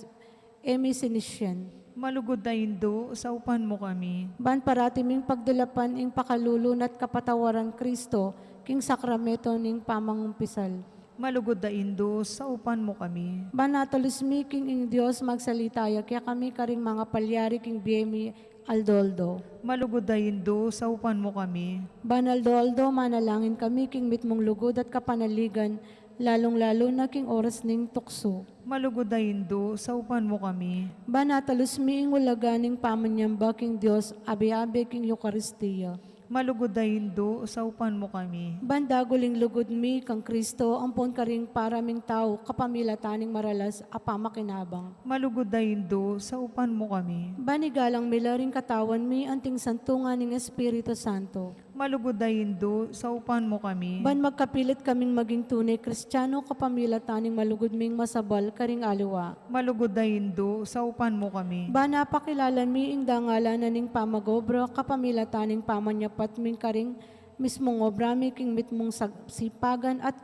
e mi sinisian. Malugud a Indu, saupan mu kami. Ban parati ming pagdulapan ing pakalulu na't kapatawaran Kristo, king sakramento ning pamangumpisal. Malugud a Indu, saupan mu kami. Ban atalus mi king ing Dios magsalita ya kekami karing mangapalyari king bie mi aldo-aldo. Malugud a Indu, saupan mu kami. Ban aldo-aldo manalangin kami king mitmung lugud at kapanaligan, lalung-lalu na king oras ning tuksu. Malugud a Indu, saupan mu kami. Ban atalus mi ing ulaga ning pamanyamba king Dios, abe-abe king Eukaristia. Malugud a Indu, saupan mu kami. Ban dagul ing lugud mi kang Kristo, ampon karing para ming tau, kapamilatan ning maralas a pamakinabang. Malugud a Indu, saupan mu kami. Ban igalang mi la ring katawan mi, anting santungan ning Espiritu Santo. Malugud a Indu, saupan mu kami. Ban magkapilit kaming maging tune Kristiano, kapamilatan ning malugud ming masabal karing aliwa. Malugud a Indu, saupan mu kami. Ban apakilala mi ing dangalan na ning pamag-obra, kapamilatan ning pamanyapat ming karing mismung obra mi king mitmung sag-, sipagan at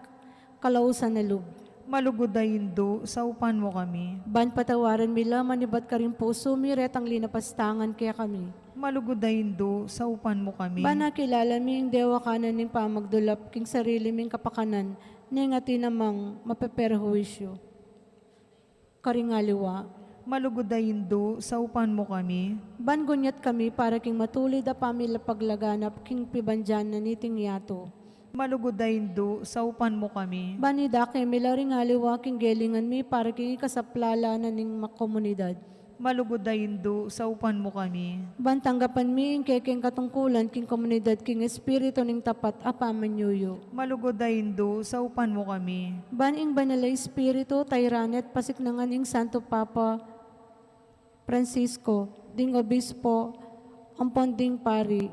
kalausan a lub. Malugud a Indu, saupan mu kami. Ban patawaran mi la manibat karing pusu mi retang linapastangan kekami. Malugud a Indu, saupan mu kami. Ban akilala mi ing dewakan na ning pamagdulap king sarili ming kapakanan, neng atin namang mapeperhuisyu karing aliwa. Malugud a Indu, saupan mu kami. Ban gunyat kami para king matulid a pamilapaglaganap king pibandian na niting yatu. Malugud a Indu, saupan mu kami. Ban idake mi la ring aliwa king gelingan mi para king ikasaplala na ning ma-, komunidad. Malugud a Indu, saupan mu kami. Ban tanggapan mi ing kekeng katungkulan king komunidad king espiritu ning tapat a pamanyuyu. Malugud a Indu, saupan mu kami. Ban ing Banal a Espiritu, tayran at pasiknangan ing Santo Papa Francisco, ding obispo, ampon ding pari.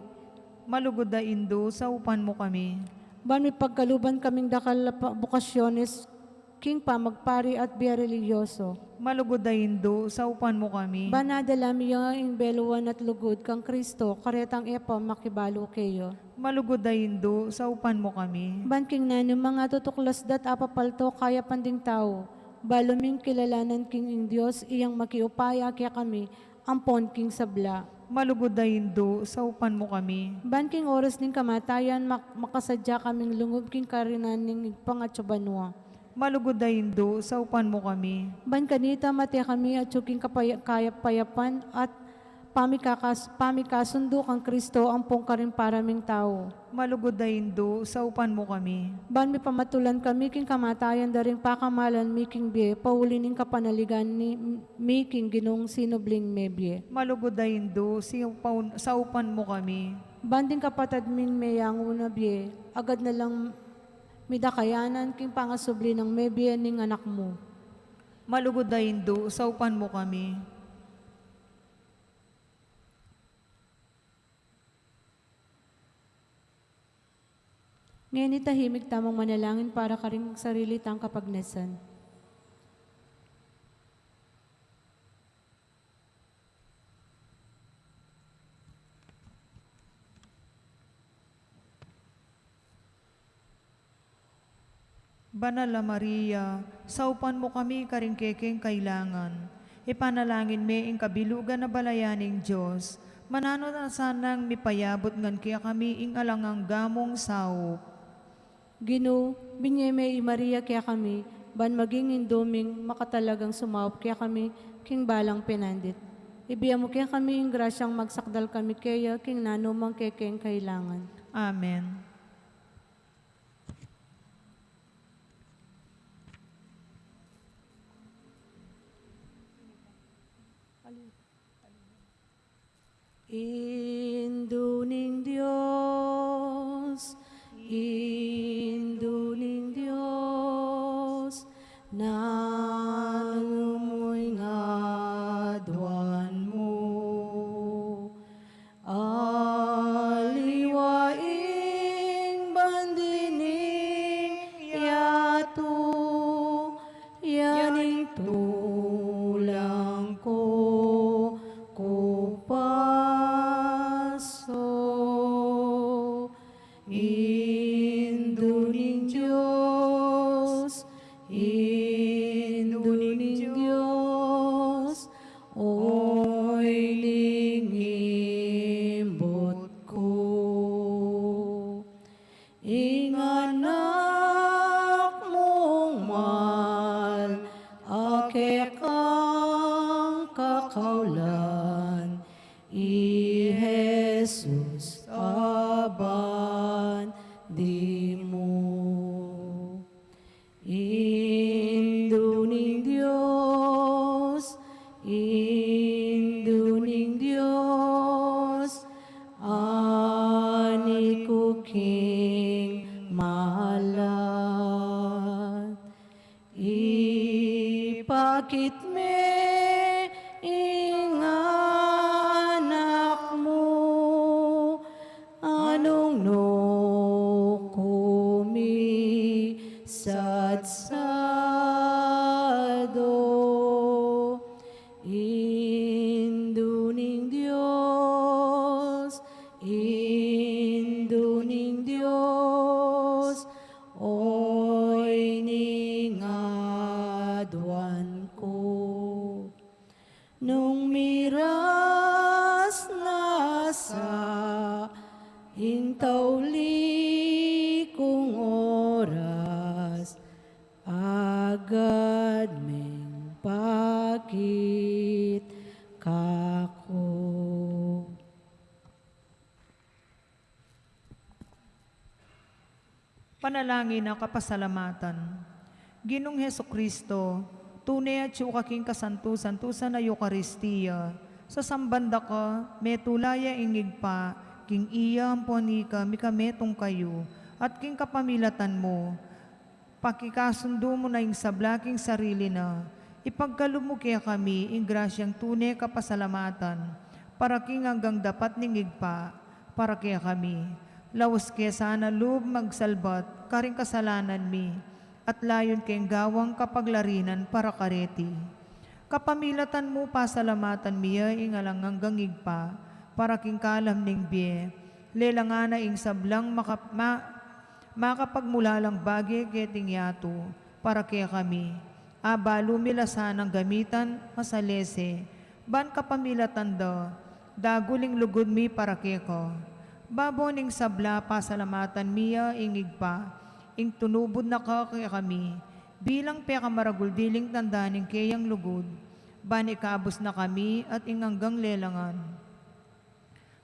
Malugud a Indu, saupan mu kami. Ban mipagkaluban kaming dakal a pa-, bukasyones king pamagpari at bie relihiyoso. Malugud a Indu, saupan mu kami. Ban adala mi ya ing beluan at lugud kang Kristo, karetang e pa makibalu keya. Malugud a Indu, saupan mu kami. Ban king nanu mang atutuklas da't apapalto kayapan ding tau, balu ming kilalanan king ing Dios iyang makiupaya kekami, ampon king sabla. Malugud a Indu, saupan mu kami. Ban king oras ning kamatayan, mak-, makasadya kaming lungub king karinan ning Ibpang atsu banua. Malugud a Indu, saupan mu kami. Ban kanita mate kami atsu king kapaya-, kayapayapan at pamikakas-, pamikasundu kang Kristo ampon karing para ming tau. Malugud a Indu, saupan mu kami. Ban mipamatulan kami king kamatayan da ring pakamalan mi king bie, pauli ning kapanaligan ni, mi king Ginung sinubling mebie. Malugud a Indu, siupaw-, saupan mu kami. Ban ding kapatad ming meyangu na bie, agad na lang midakayanan king pangasubli nang mebie ning Anak mu. Malugud a Indu, saupan mu kami. Ngeni tahimik tamung manalangin para karing sarili tang kapagnasan. Banal a Maria, saupan mu kami karing kekeng kailangan. Ipanalangin me ing kabilugan a balayan ning Dios. Mananu na sanang mipayabut ngan kekami ing alang angga mung saup. Ginu, binye me i Maria kekami, ban maging indu ming makatalagang sumaup kekami king balang penandit. Ibie mu kekami ing grasyang magsakdal kami keya king nanumang kekeng kailangan. Amen. Indu ning Dios, Indu ning Dios, nanu mu ing aduan mu. Aliwa ing bandi ning yatu, ya ning tulang ku kupasu. king malat. Ipakit me ing anak mu, anung nu kumisatsado. Indu ning Dios, Indu ning Dios, oyni ing aduan ku. Nung miras na sa ing tauli kung oras, agad meng pakit kaku. Panalangin a kapasalamatan. Ginung Jesucristo, tune atyu ka king kasantu-santusan a Eukaristia, sasamban da ka, metula ya ing Ibpa, king iya ampon ika mikametung kayu, at king kapamilatan mu, pakikasundu mu na ing sabla king sarili na, ipagkalub mu kekami ing grasyang tune kapasalamatan, para king anggang dapat ning Ibpa, para kekami. Laus ke sana lub magsalbat karing kasalanan mi, at layun keng gawang kapaglarinan para kareti. Kapamilatan mu, pasalamatan mi ya ing alang anggang Ibpa, para king kalam ning bie, lelangan na ing sablang makap-, ma-, makapagmulalang bage keting yatu, para kekami. Abalu mi la sanang gamitan masalese, ban kapamilatan da, dagul ing lugud mi para keka. Babo ning sabla, pasalamatan mi ya ing Ibpa, ing tunubud na ka kekami, bilang pekamaragul diling tanda ning keyang lugud, ban ikabus na kami at ing anggang lelangan.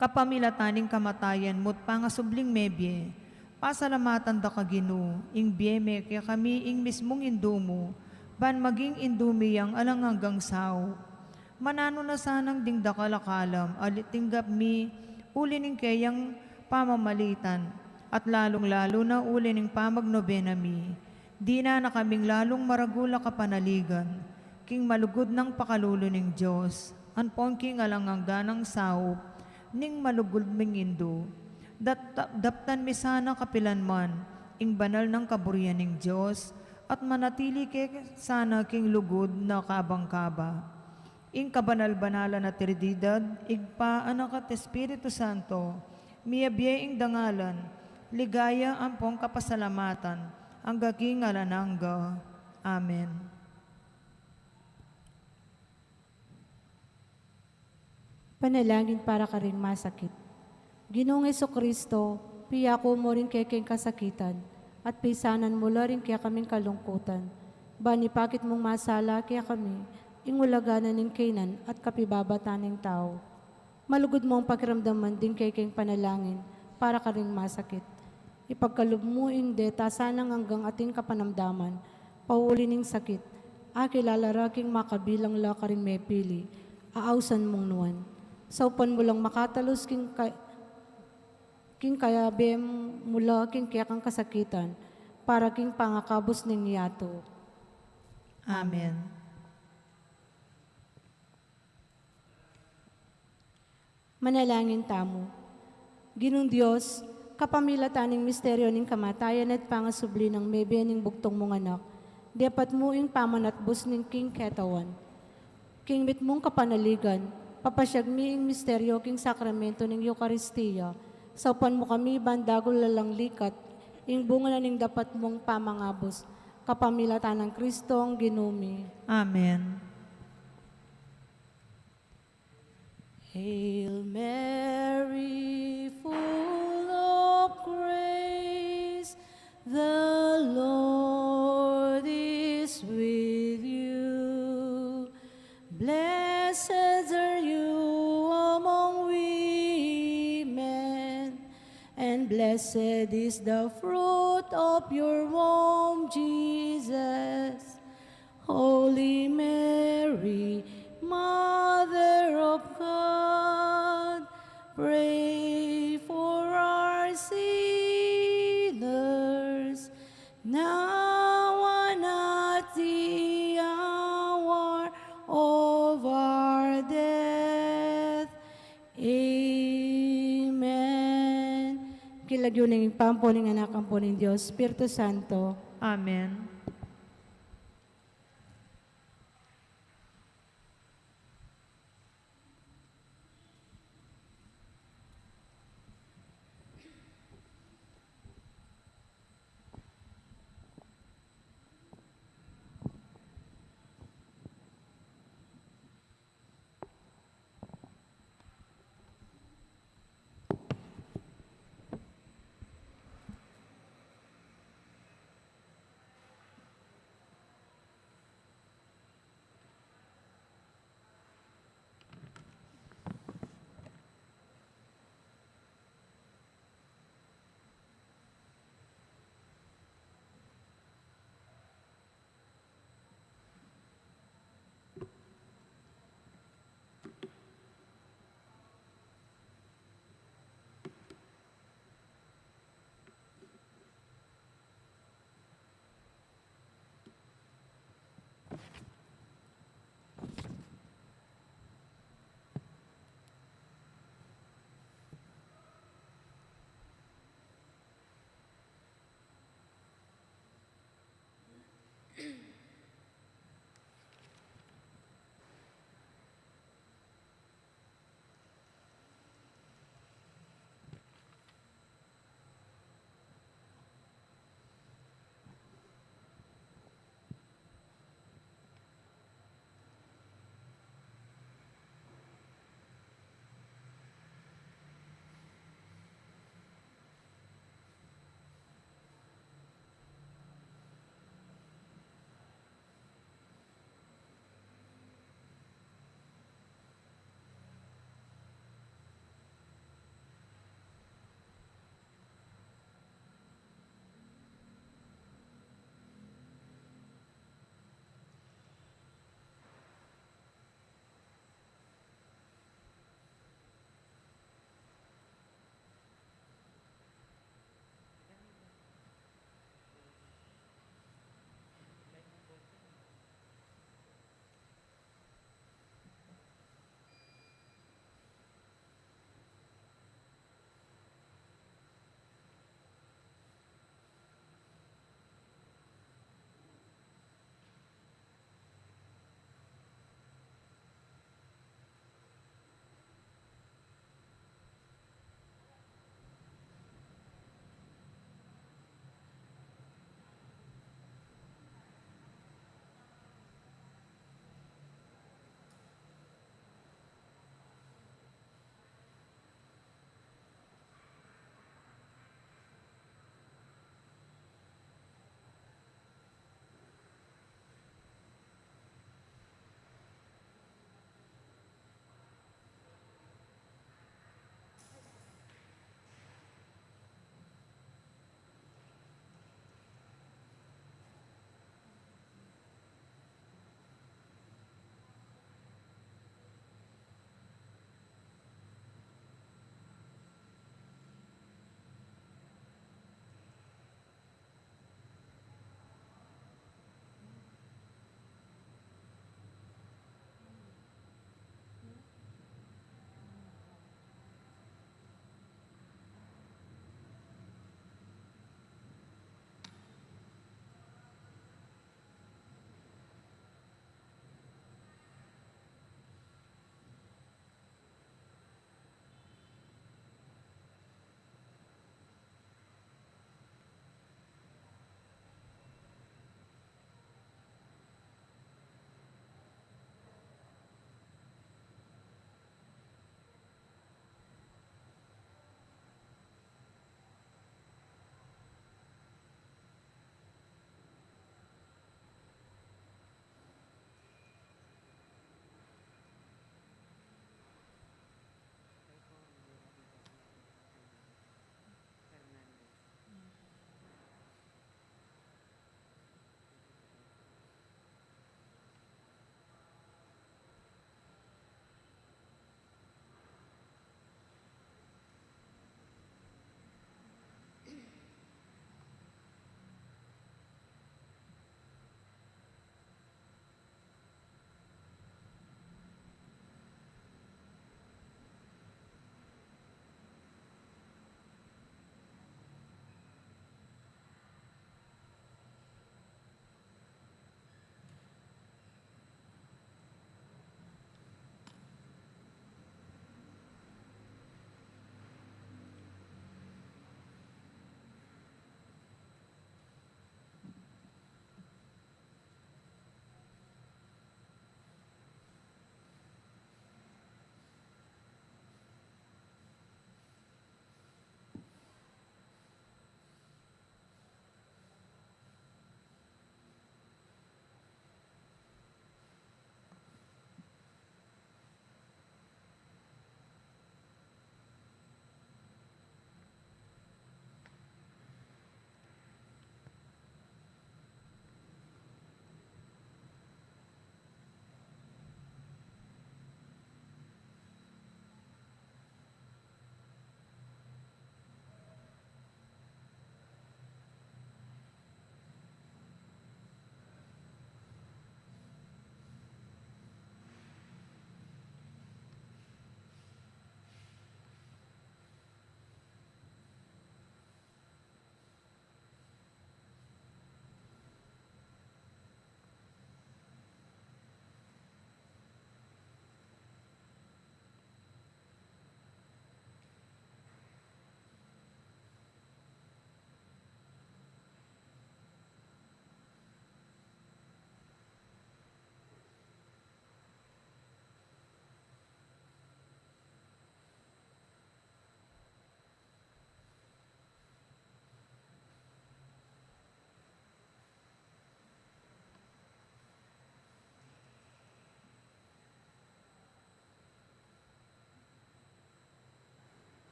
Kapamilatan ning kamatayan mu't pangasubling mebie, pasalamatan da ka, Ginu, ing bie me kekami ing mismung Indu mu, ban maging Indu mi yang alang anggang saup. Mananu na sanang ding dakal a kalam a tinggap mi uli ning keyang pamamalitan, at lalung-lalu na uli ning pamagnobena mi, dinan na kaming lalung maragul a kapanaligan king malugud nang pakalulu ning Dios, ampon king alang angga nang saup ning malugud ming Indu. Dat-, daptan mi sana kapilan man ing banal nang kaburian ning Dios, at manatili ke sana king lugud na kabang kaba. Ing kabanal-banalan a Trinidad, Ibpa, Anak, at Espiritu Santo, miyabie ing dangalan, ligaya ampong kapasalamatan, angga king alang angga. Amen. Panalangin para karing masakit. Ginung Jesucristo, piyaku mu ring kekeng kasakitan, at pisanan mu la ring kekaming kalungkutan, ban ipakit mung masala kekami ing ulaga na ning kaynan at kapibabatan ning tau. Malugud mung pakiramdaman ding kekeng panalangin para karing masakit. Ipagkalub mu ing deta sanang anggang ating kapanamdaman, pauli ning sakit, akilala ra king makabilang la karing mepili, ausan mung nuan. Saupan mu lang makatalus king ka-, king kayabe mu la king kekang kasakitan, para king pangakabus ning yatu. Amen. Manalangin tamu. Ginung Dios, kapamilatan ning misteryo ning kamatayan at pangasubli nang mebie ning bugtung mung Anak, depat mu ing pamanatbus ning king ketawan. King mitmung kapanaligan, papasyag mi ing misteryo king sakramento ning Eukaristia, saupan mu kami ban dagul la lang likat ing bunga na ning dapat mung pamangabus, kapamilatan nang Kristong Ginu mi. Amen. Hail Mary, full of grace, the Lord is with you. Blessed are you among women, and blessed is the fruit of your womb, Jesus. Holy Mary, Mother of God, pray for us Now and at the hour of our death. Amen. King lagyu ning Ibpa, ampo ning Anak, ampo ning Dios Espiritu Santo. Amen.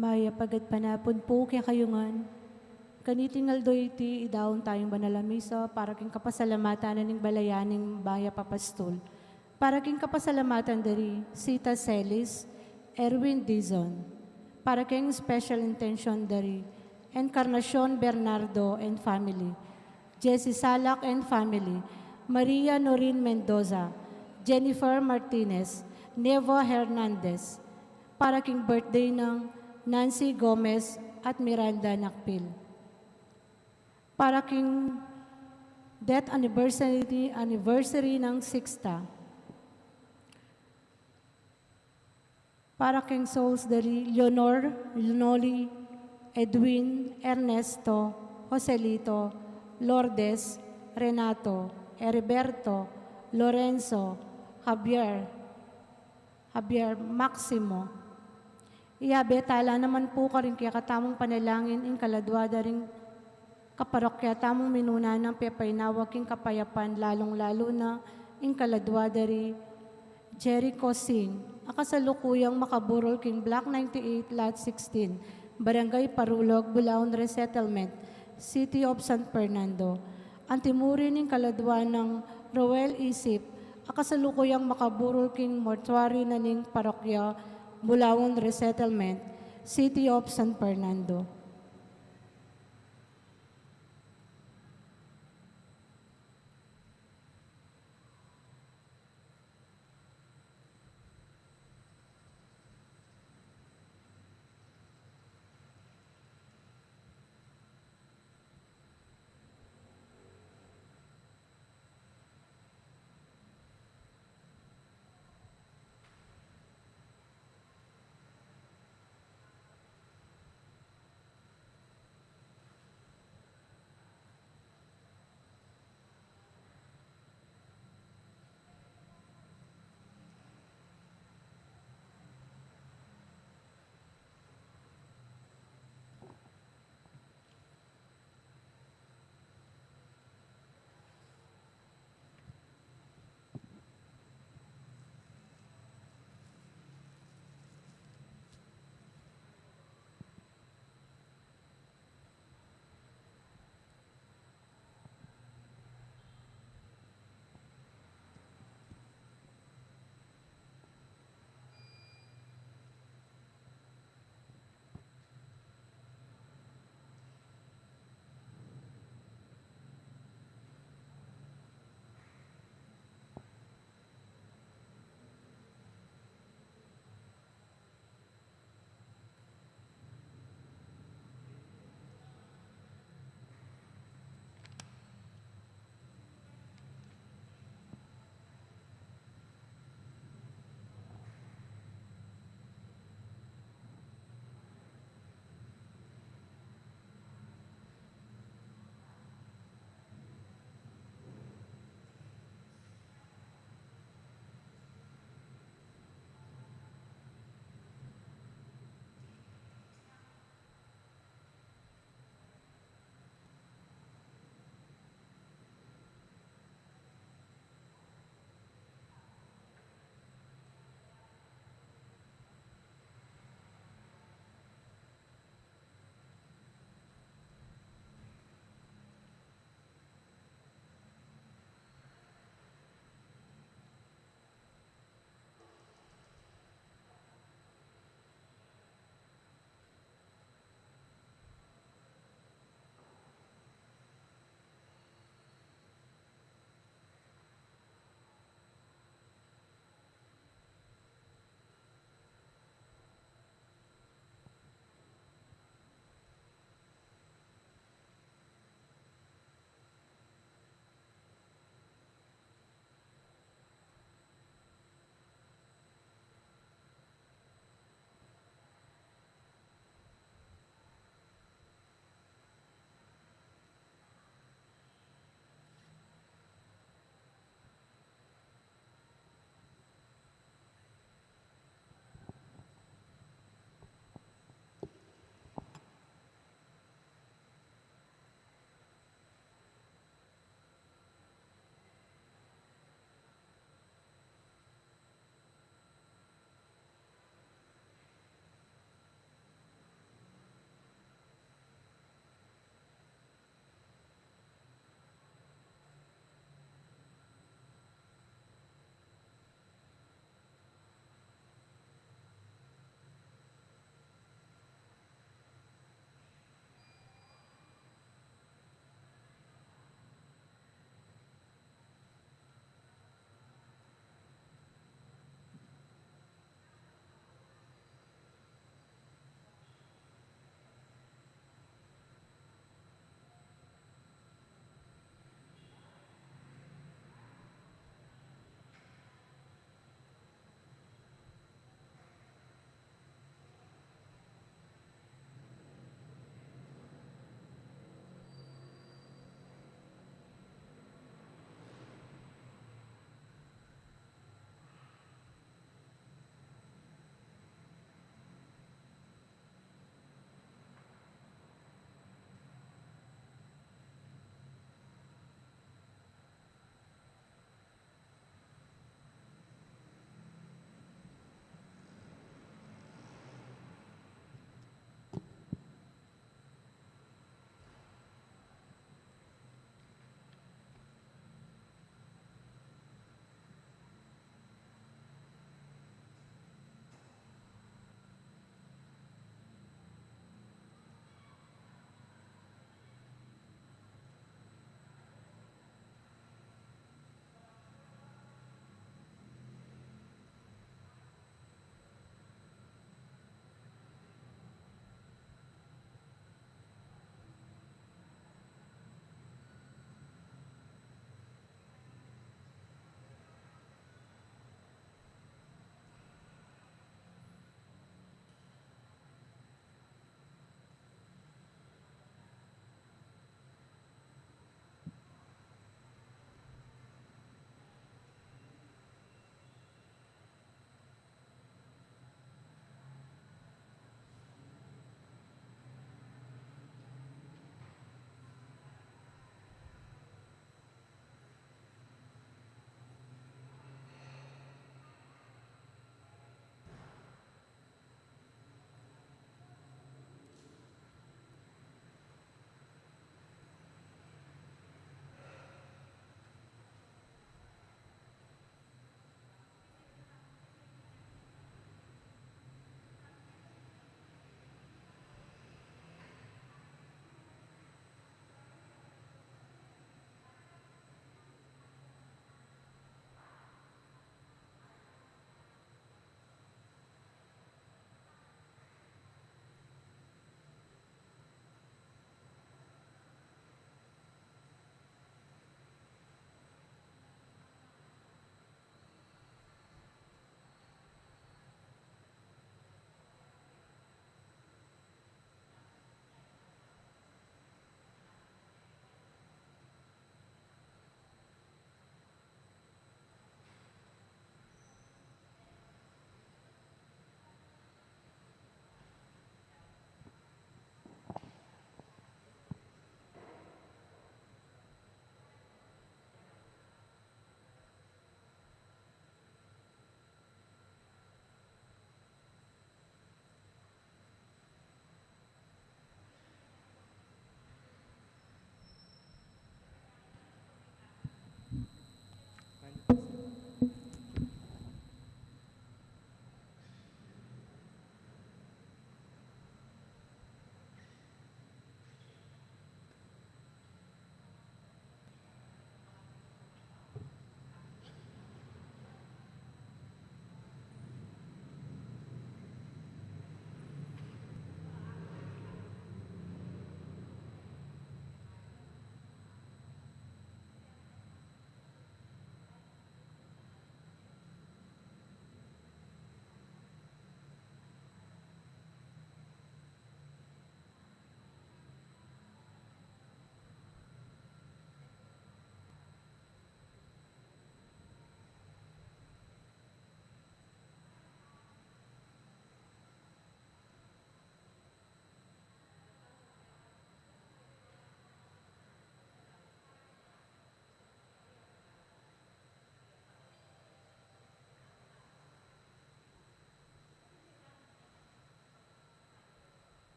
Mayap a gatpanapun pu kekayu ngan. Kaniting aldo iti, idaun tayung banal a misa para king kapasalamatan na ning balayan ning Mayap a Pastul. Para king kapasalamatan dari Sita Celis, Erwin Dizon. Para king special intention dari Encarnacion Bernardo and family, Jesse Salak and family, Maria Norin Mendoza, Jennifer Martinez, Nevo Hernandez. Para king birthday nang Nancy Gomez at Miranda Nakpil. Para king death anniversary, anniversary nang Sixta. Para king souls dari Leonor, Leonoli, Edwin, Ernesto, Joselito, Lourdes, Renato, Heriberto, Lorenzo, Javier, Javier, Maximo. Iyabe tala naman pu karing kekatamung panalangin ing kaladwa da ring kaparokya tamung minuna nang pepainawa king kapayapan, lalung-lalu na ing kaladwa dari Jericho Singh, a kasalukuyang makaburol king Block ninety-eight, Lot sixteen, Barangay Parulog, Bulaon Resettlement, City of San Fernando. Anti mu rin ing kaladwa nang Roel Isip, a kasalukuyang makaburol king mortuary na ning parokya, Bulaon Resettlement, City of San Fernando.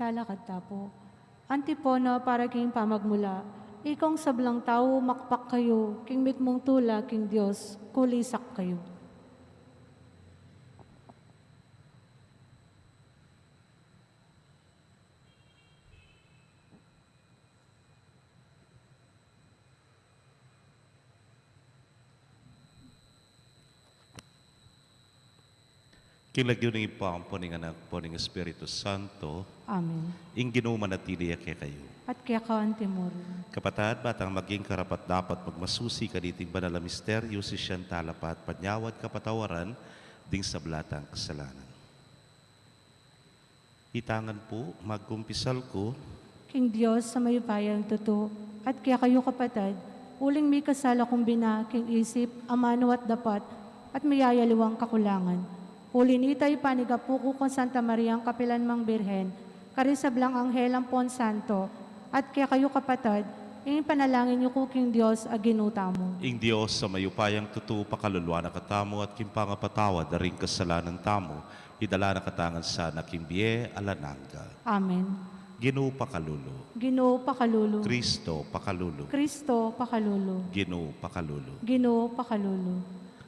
Talakad ta pu. Antipona para king pamagmula, ikong sablang tau, makpak kayu king mitmung tula king Dios, kulisak kayu. King lagyu ning Ibpa, ampo ning Anak, ampo ning Espiritu Santo. Amen. Ing Ginu manatili ya kekayu. At keka antimurin. Kapatad, ba tang maging karapat-dapat magmasusi kaniting banal a misteryu, sisian tala pa at panyawad kapatawaran ding sabla tang kasalanan. Itang ngan pu, magkumpisal ku king Dios a mayupayang tutu, at kekayu kapatad, uling mikasala kung bina king isip, amanu at dapat, at miyayaliwang kakulangan. Uli nita, ipanigapu ku kang Santa Mariang kapilan mang Birhen, karing sablang anghel ampon santo, at kekayu kapatad, ing ipanalangin yu ku king Dios a Ginu tamu. Ing Dios a mayupayang tutu, pakaluluan na katamu, at king pangapatawad da ring kasalanan tamu, idala na katamu ngan sana king bie alang angga. Amen. Ginu pakalulu. Ginu pakalulu. Kristo pakalulu. Kristo pakalulu. Ginu pakalulu. Ginu pakalulu.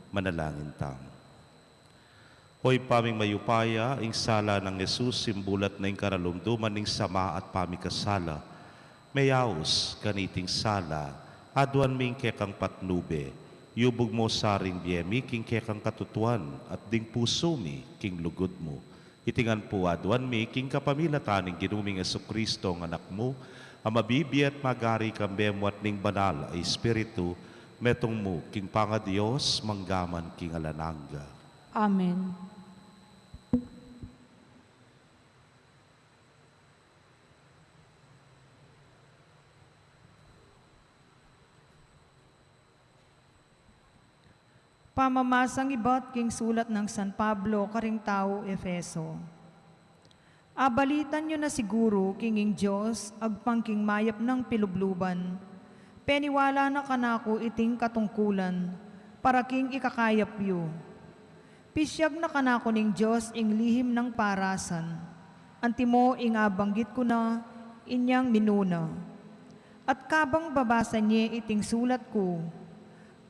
Manalangin tamu. O Ibpa ming mayupaya, ing sala nang Jesus simbulat na ing karalumduman ning sama at pamikasala. Meyaus kaniting sala, aduan mi ing kekang patnube, yubug mu sa ring bie mi king kekang katutuan, at ding pusu mi king lugud mu. Iti ngan pu aduan mi king kapamilatan ning Ginu ming Jesucristo, ing Anak mu, a mabibie at magari kambe mu at ning Banal a Espiritu, metung mu king pangaDios, mangga man king alang angga. Amen. Pamamasang ibat king sulat nang San Pablo karing tau Efeso. Abalitan yu na siguru king ing Dios agpang king mayap nang pilubluban, peniwala na kanaku iting katungkulan para king ikakayap yu. Pisiag na kanaku ning Dios ing lihim nang parasan, antimo ing abanggit ku na inyang minuna. At kabang babasa ne iting sulat ku,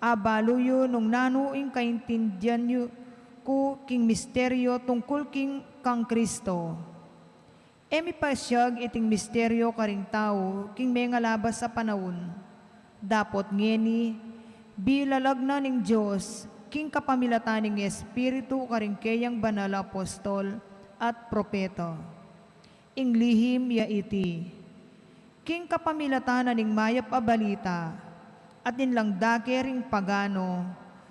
abalu yu nung nanu ing kaintindian yu ku king misteryo tungkul king kang Kristo. E mi pasiag iting misteryo karing tau king mengalabas a panaun. Dapot ngeni, bilalag na ning Dios king kapamilatan ning Espiritu karing keyang banal a apostol at propeta. Ing lihim ya iti. King kapamilatan na ning mayap a balita, atin lang dake ring pagano,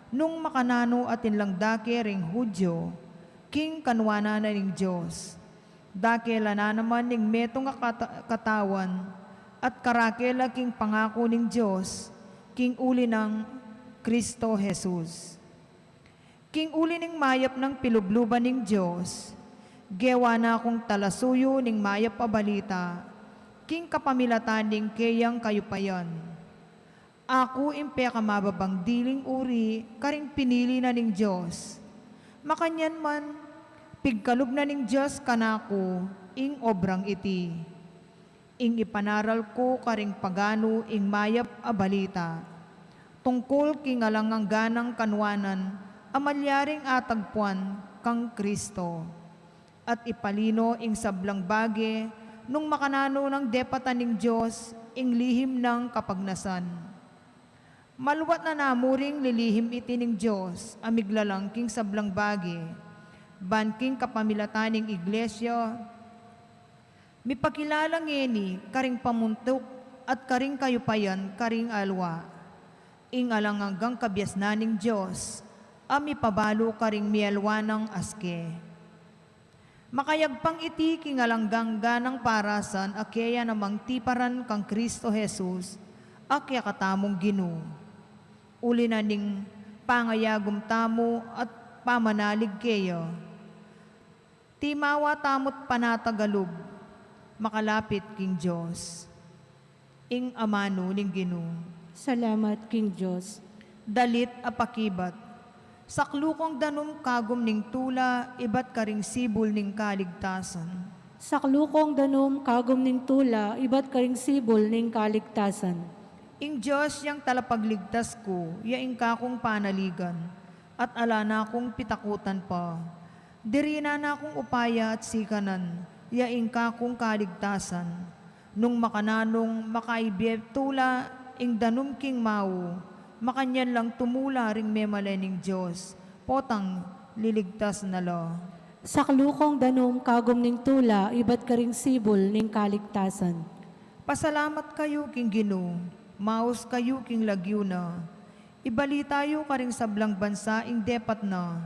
nung makananu atin lang dake ring Judio, king kanuanan na ning Dios. Dakela na naman ning metung a kata-, katawan, at karakela king pangaku ning Dios, king uli nang Kristo Jesus. King uli ning mayap nang pilubluban ning Dios, gewa na kung talasuyu ning mayap a balita, king kapamilatan ning keyang kayupayan. Aku ing pekamababang diling uri karing pinili na ning Dios. Makanyan man, pigkalub na ning Dios kanaku ing obrang iti. Ing ipanaral ku karing paganu ing mayap a balita tungkul king alang angga nang kanuanan a malyaring atagpuan kang Kristo. At ipalino ing sablang bage nung makananu nang depatan ning Dios ing lihim nang kapagnasan. Maluat na namu ring lilihim iti ning Dios a miglalang king sablang bage, ban king kapamilatan ning Iglesia, mipakilala ngeni karing pamuntuk at karing kayupayan karing alwa, ing alang anggang kabiasnan ning Dios a mipabalu karing mialwa nang aske. Makayagpang iti king alang angga nang parasan a keya namang tiparan kang Kristo Jesus a kekatamung Ginu. Uli na ning pangayagum tamu at pamanalig keya, timawa tamu't panatagalub, makalapit king Dios. Ing amanu ning Ginu. Salamat king Dios. Dalit a pakibat. Saklukang danum kagum ning tula ibat karing sibul ning kaligtasan. Saklukong danum kagum ning tula ibat karing sibul ning kaligtasan. Ing Dios yang talapagligtas ku, ya ing kakung panaligan, at ala na kung pitakutan pa. Dirinan na kung upaya at sikanan, ya ing kakung kaligtasan. Nung makananung makaibie tula ing danum king mau, makanyan lang tumula ring memalen ning Dios, potang liligtas na la. Saklukong danum kagum ning tula ibat karing sibul ning kaligtasan. Pasalamat kayu king Ginu, maus kayu king lagyu na. Ibalita yu karing sablang bansa ing depat na.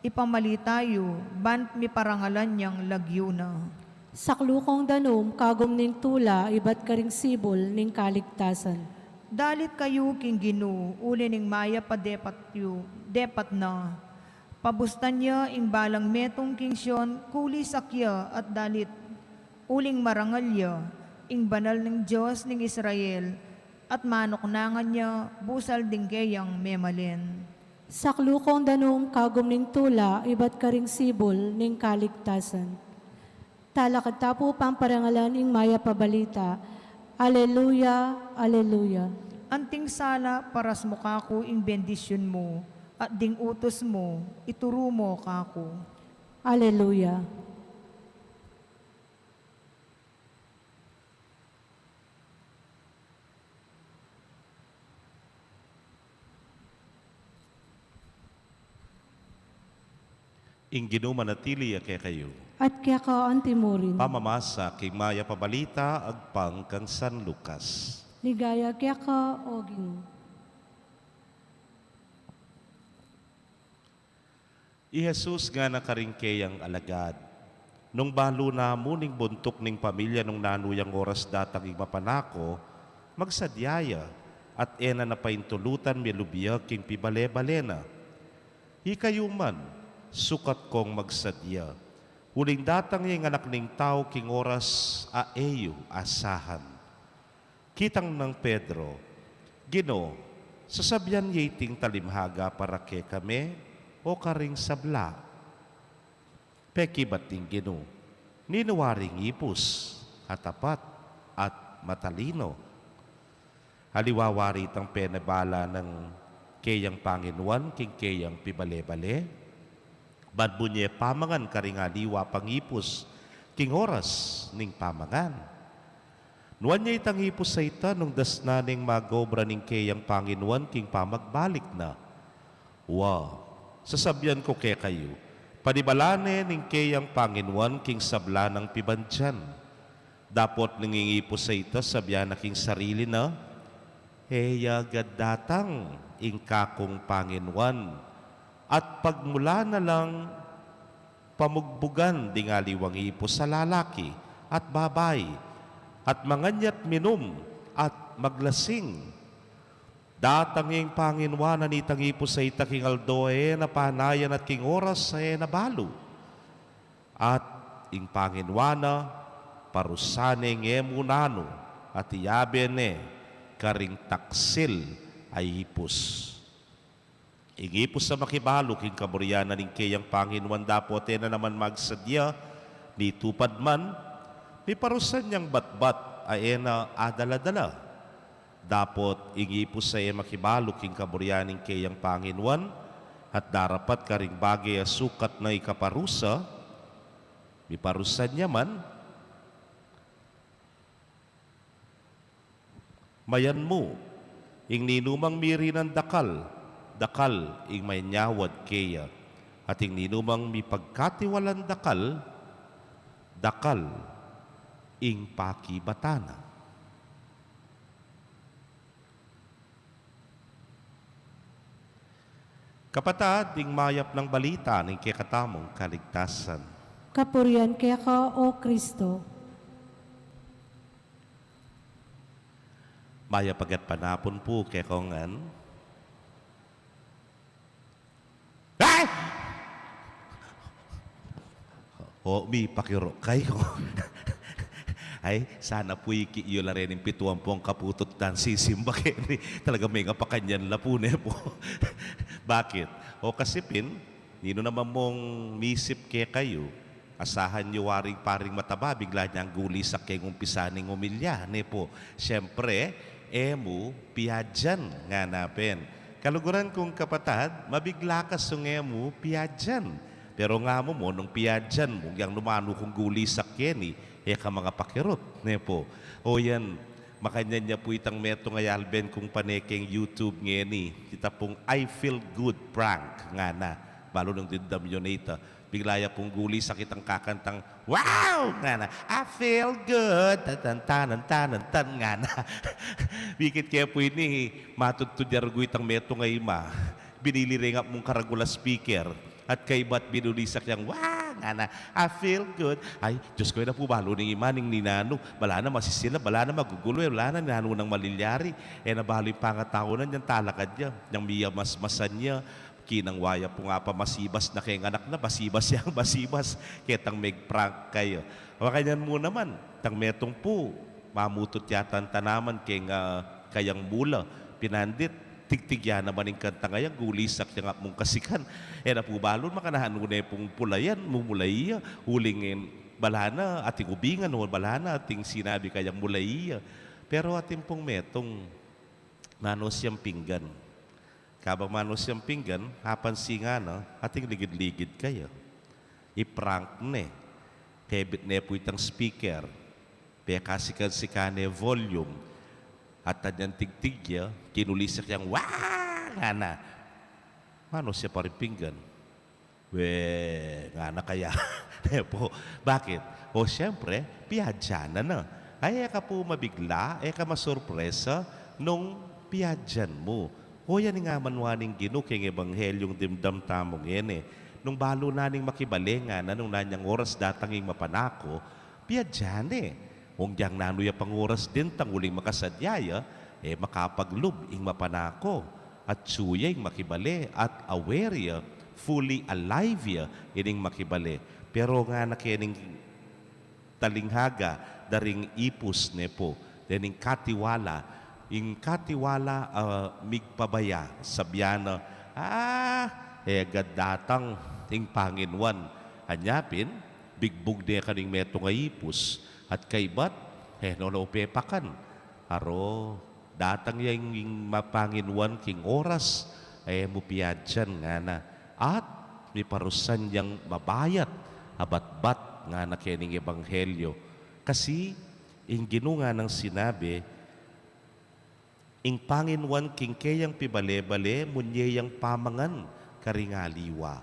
Ipamalita yu ban miparangalan yang lagyu na. Saklukong danum kagum ning tula ibat karing sibul ning kaligtasan. Dalit kayu king Ginu, uli ning mayap a depat yu, depat na. Pabustan ya ing balang metung king Sion, kuli sakya at dalit. Uling marangal ya ing banal ning Dios ning Israel, at manuknangan ya busal ding keyang memalen. Saklukong danum kagum ning tula ibat karing sibul ning kaligtasan. Talakad ta pu pamparangalan ing mayap a balita. Aleluya, aleluya. Anting sala, paras mu kaku ing bendisyun mu, at ding utus mu, ituru mu kaku. Aleluya. Ing Ginu manatili ya kekayu. At keka anti mu rin. Pamamasa king mayap a balita agpang kang San Lucas. Ligaya keka, O Ginu. I Jesus ngana karing keyang alagad, "Nung balu na mu ning buntuk ning pamilya nung nanu yang oras datang ing mapanako, magsadya ya, at e na na paintulutan milub ya king pibale-bale na. Ikayu man, sukat kong magsadya, uling datang ya ing Anak ning Tau king oras a e yu asahan." Kitang nang Pedro, "Ginu, sasabian ye iting talimhaga para kekami o karing sabla?" Pekibat ning Ginu, "Ninu waring ipus a tapat at matalino? Aliwa wari itang penibala ning keyang panginuan king keyang pibale-bale, ban bunye pamangan karing aliwa pang ipus king oras ning pamangan. Nuan ye itang ipus a ita nung dasnan neng mag-obra ning keyang panginuan king pamagbalik na. Wa, sasabian ku kekayu, panibala ne ning keyang panginuan king sabla nang pibandian. Dapot nung ing ipus a ita sabian na king sarili na, 'E ya agad datang ing kakung panginuan,' at pagmula na lang pamugbugan ding aliwang ipus a lalaki at babai, at mangan ya't minum at maglasing. Datang ing panginuan na nitang ipus a ita king aldo a e na panayan at king oras a e na balu. At ing panginuan na, parusan neng e mu nanu, at iyabe ne karing taksil a ipus." Ing ipus a makibalu king kaburian na ning keyang panginuan dapot e na naman magsadya, mitupad man, miparusan yang batbat a e na adala-dala. Dapot ing ipus a e makibalu king kaburian ning keyang panginuan, at darapat karing bage a sukat na ikaparusa, miparusan ya man. Mayan mu, ing ninumang mirinan dakal, dakal ing manyawad keya, at ing ninumang mipagkatiwalan dakal, dakal ing pakibatan na. Kapatad, ing mayap nang balita ning kekatamung kaligtasan. Kapurian keka, O Kristo. Mayap a gatpanapun pu kekongan. Ay! O, mipakiro kayu. Ay, sana pu iki yu la rin ing pituampung kaputut dang sisimba keni. Talaga mengapakanyan la pu, ne pu? Bakit? O kasi pin, ninu naman mung misip kekayu, Asahan yu waring paring mataba, bigla yang gulisak keng umpisa ning umilya, ne pu. Siyempre, e mu piadyan, ngana pin. Kaluguran kung kapatad, mabigla ka sung e mu piadyan. Pero ngamu mu, nung piadyan mu, yang numanu kung gulisak keni, e ka mangapakirut, ne pu. O yan, makanyan ya pu itang metung a yalben kung pane keng YouTube ngeni. Ita pung "I feel good prank," ngana. Balu nung dimdam yu ne ita, bigla ya pung gulisak itang kakantang, "Wow!" ngana. "I feel good. Tan, tan, tan, tan, tan," ngana. Bikit ke pu ini, matudtud ya rugu itang metung a ima. Binili reng apung karagul a speaker. At kaybat binulisak yang, "Wah!" ngana. "I feel good." Ay, Diyos ko, e na pu balu ning ima ning ninanu. Bala na masisila, bala na magugulu, e, bala na ninanu nang malilyari. E na balu ing pangataunan yang talakad ya, yang miyamasmasan ya. Kinang waya pung apa, masibas na keng anak na, basibas yang basibas. Ketang megprank kaya. Makanyan mu naman, tang metung pu, mamutut yata ing tanaman keng, ah, kayang mula. Pinandit, tigtig ya naman ing kantang a yan, gulisak yang apung kasikan. E na pu balu, makananu ne pung pulayan, mumulai ya, uling, e, bala na ating ubingan, o bala na ating sinabi kayang mulai ya. Pero atin pung metung, manus yang pinggan. Kabang manus yang pinggan, apansin na, ating ligid-ligid kaya. Iprank ne. Kebit ne pu itang speaker. Pekasikan-sikan ne volume. At anyang tigtig ya, kinulisak yang, "Wah!" ngana. Manus ya pa ring pinggan. "We," ngana kaya. Ne pu. Bakit? O, siyempre, piadyan na na. Ay, e ka pu mabigla, e ka masurpresa nung piadyan mu. O, yan ing amanuan ning Ginu keng Ebanghelyung dimdam tamu ngeni. Nung balu na ning makibale, ngana, nung nanyang oras datang ing mapanako, piadyan ne. Ong yang nanu ya pang oras dintang uling makasadya ya, e makapaglub ing mapanako. Atsu ya ing makibale at aware ya, fully alive ya ining makibale. Pero ngana kening talinghaga da ring ipus, ne pu, dening katiwala, ing katiwala, ah, migpabaya, sabyan na, "Ah, e gad datang ing panginuan." Anya pin, bigbug ne kaning metung a ipus, at kaybat, e no na upepakan. Aro, datang ya ing, ing mapanginuan king oras a e mu piadyan, ngana. At miparusan yang mabayat a batbat, ngana kening Ebanghelyo. Kasi ing Ginu nganang sinabi, ing panginuan king keyang pibale-bale, munye yang pamangan karing aliwa.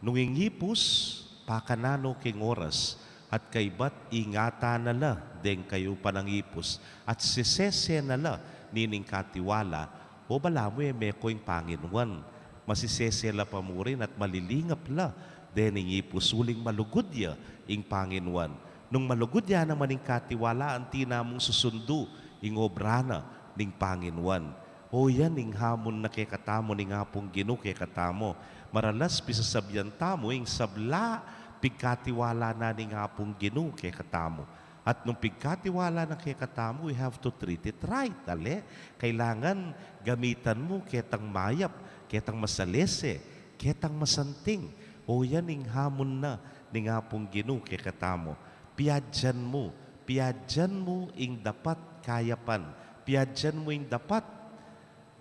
Nung ing ipus, pakananu keng oras, at kaybat ingatan na la deng kayupa nang ipus, at sesese na la nining katiwala, o balamu e meko ing panginuan. Masisese la pa murin at malilingap la dening ipus uling malugud ya ing panginuan. Nung malugud ya naman ing katiwala, anti na mung susundu ing obra na ning panginuan. O yan ing hamun na kekatamu ning Apung Ginu kekatamu. Maralas pisasabyan tamu ing sabla pigkatiwala na ning Apung Ginu kekatamu. At nung pigkatiwala na kekatamu, we have to treat it right, ale? Kailangan gamitan mu ketang mayap, ketang masalese, ketang masanting. O yan ing hamun na ning Apung Ginu kekatamu. Piadyan mu, piadyan mu ing dapat kayapan, piadyan mu ing dapat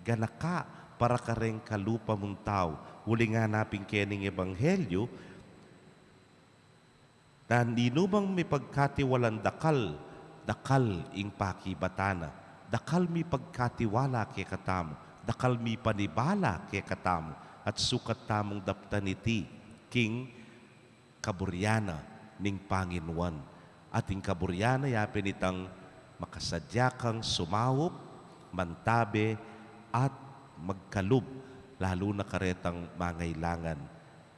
ganaka para kareng kalupa mung tau. Uling ngana pin kening Ebanghelyo, na ninumang mipagkatiwalan dakal, dakal ing pakibatan na, dakal mipagkatiwala kekatamu, dakal mipanibala kekatamu, at sukat tamung daptan iti king kaburian na ning Panginuan. At ing kaburian na ya pin itang makasadya kang sumaup, mantabe, at magkalub, lalu na karetang mangailangan.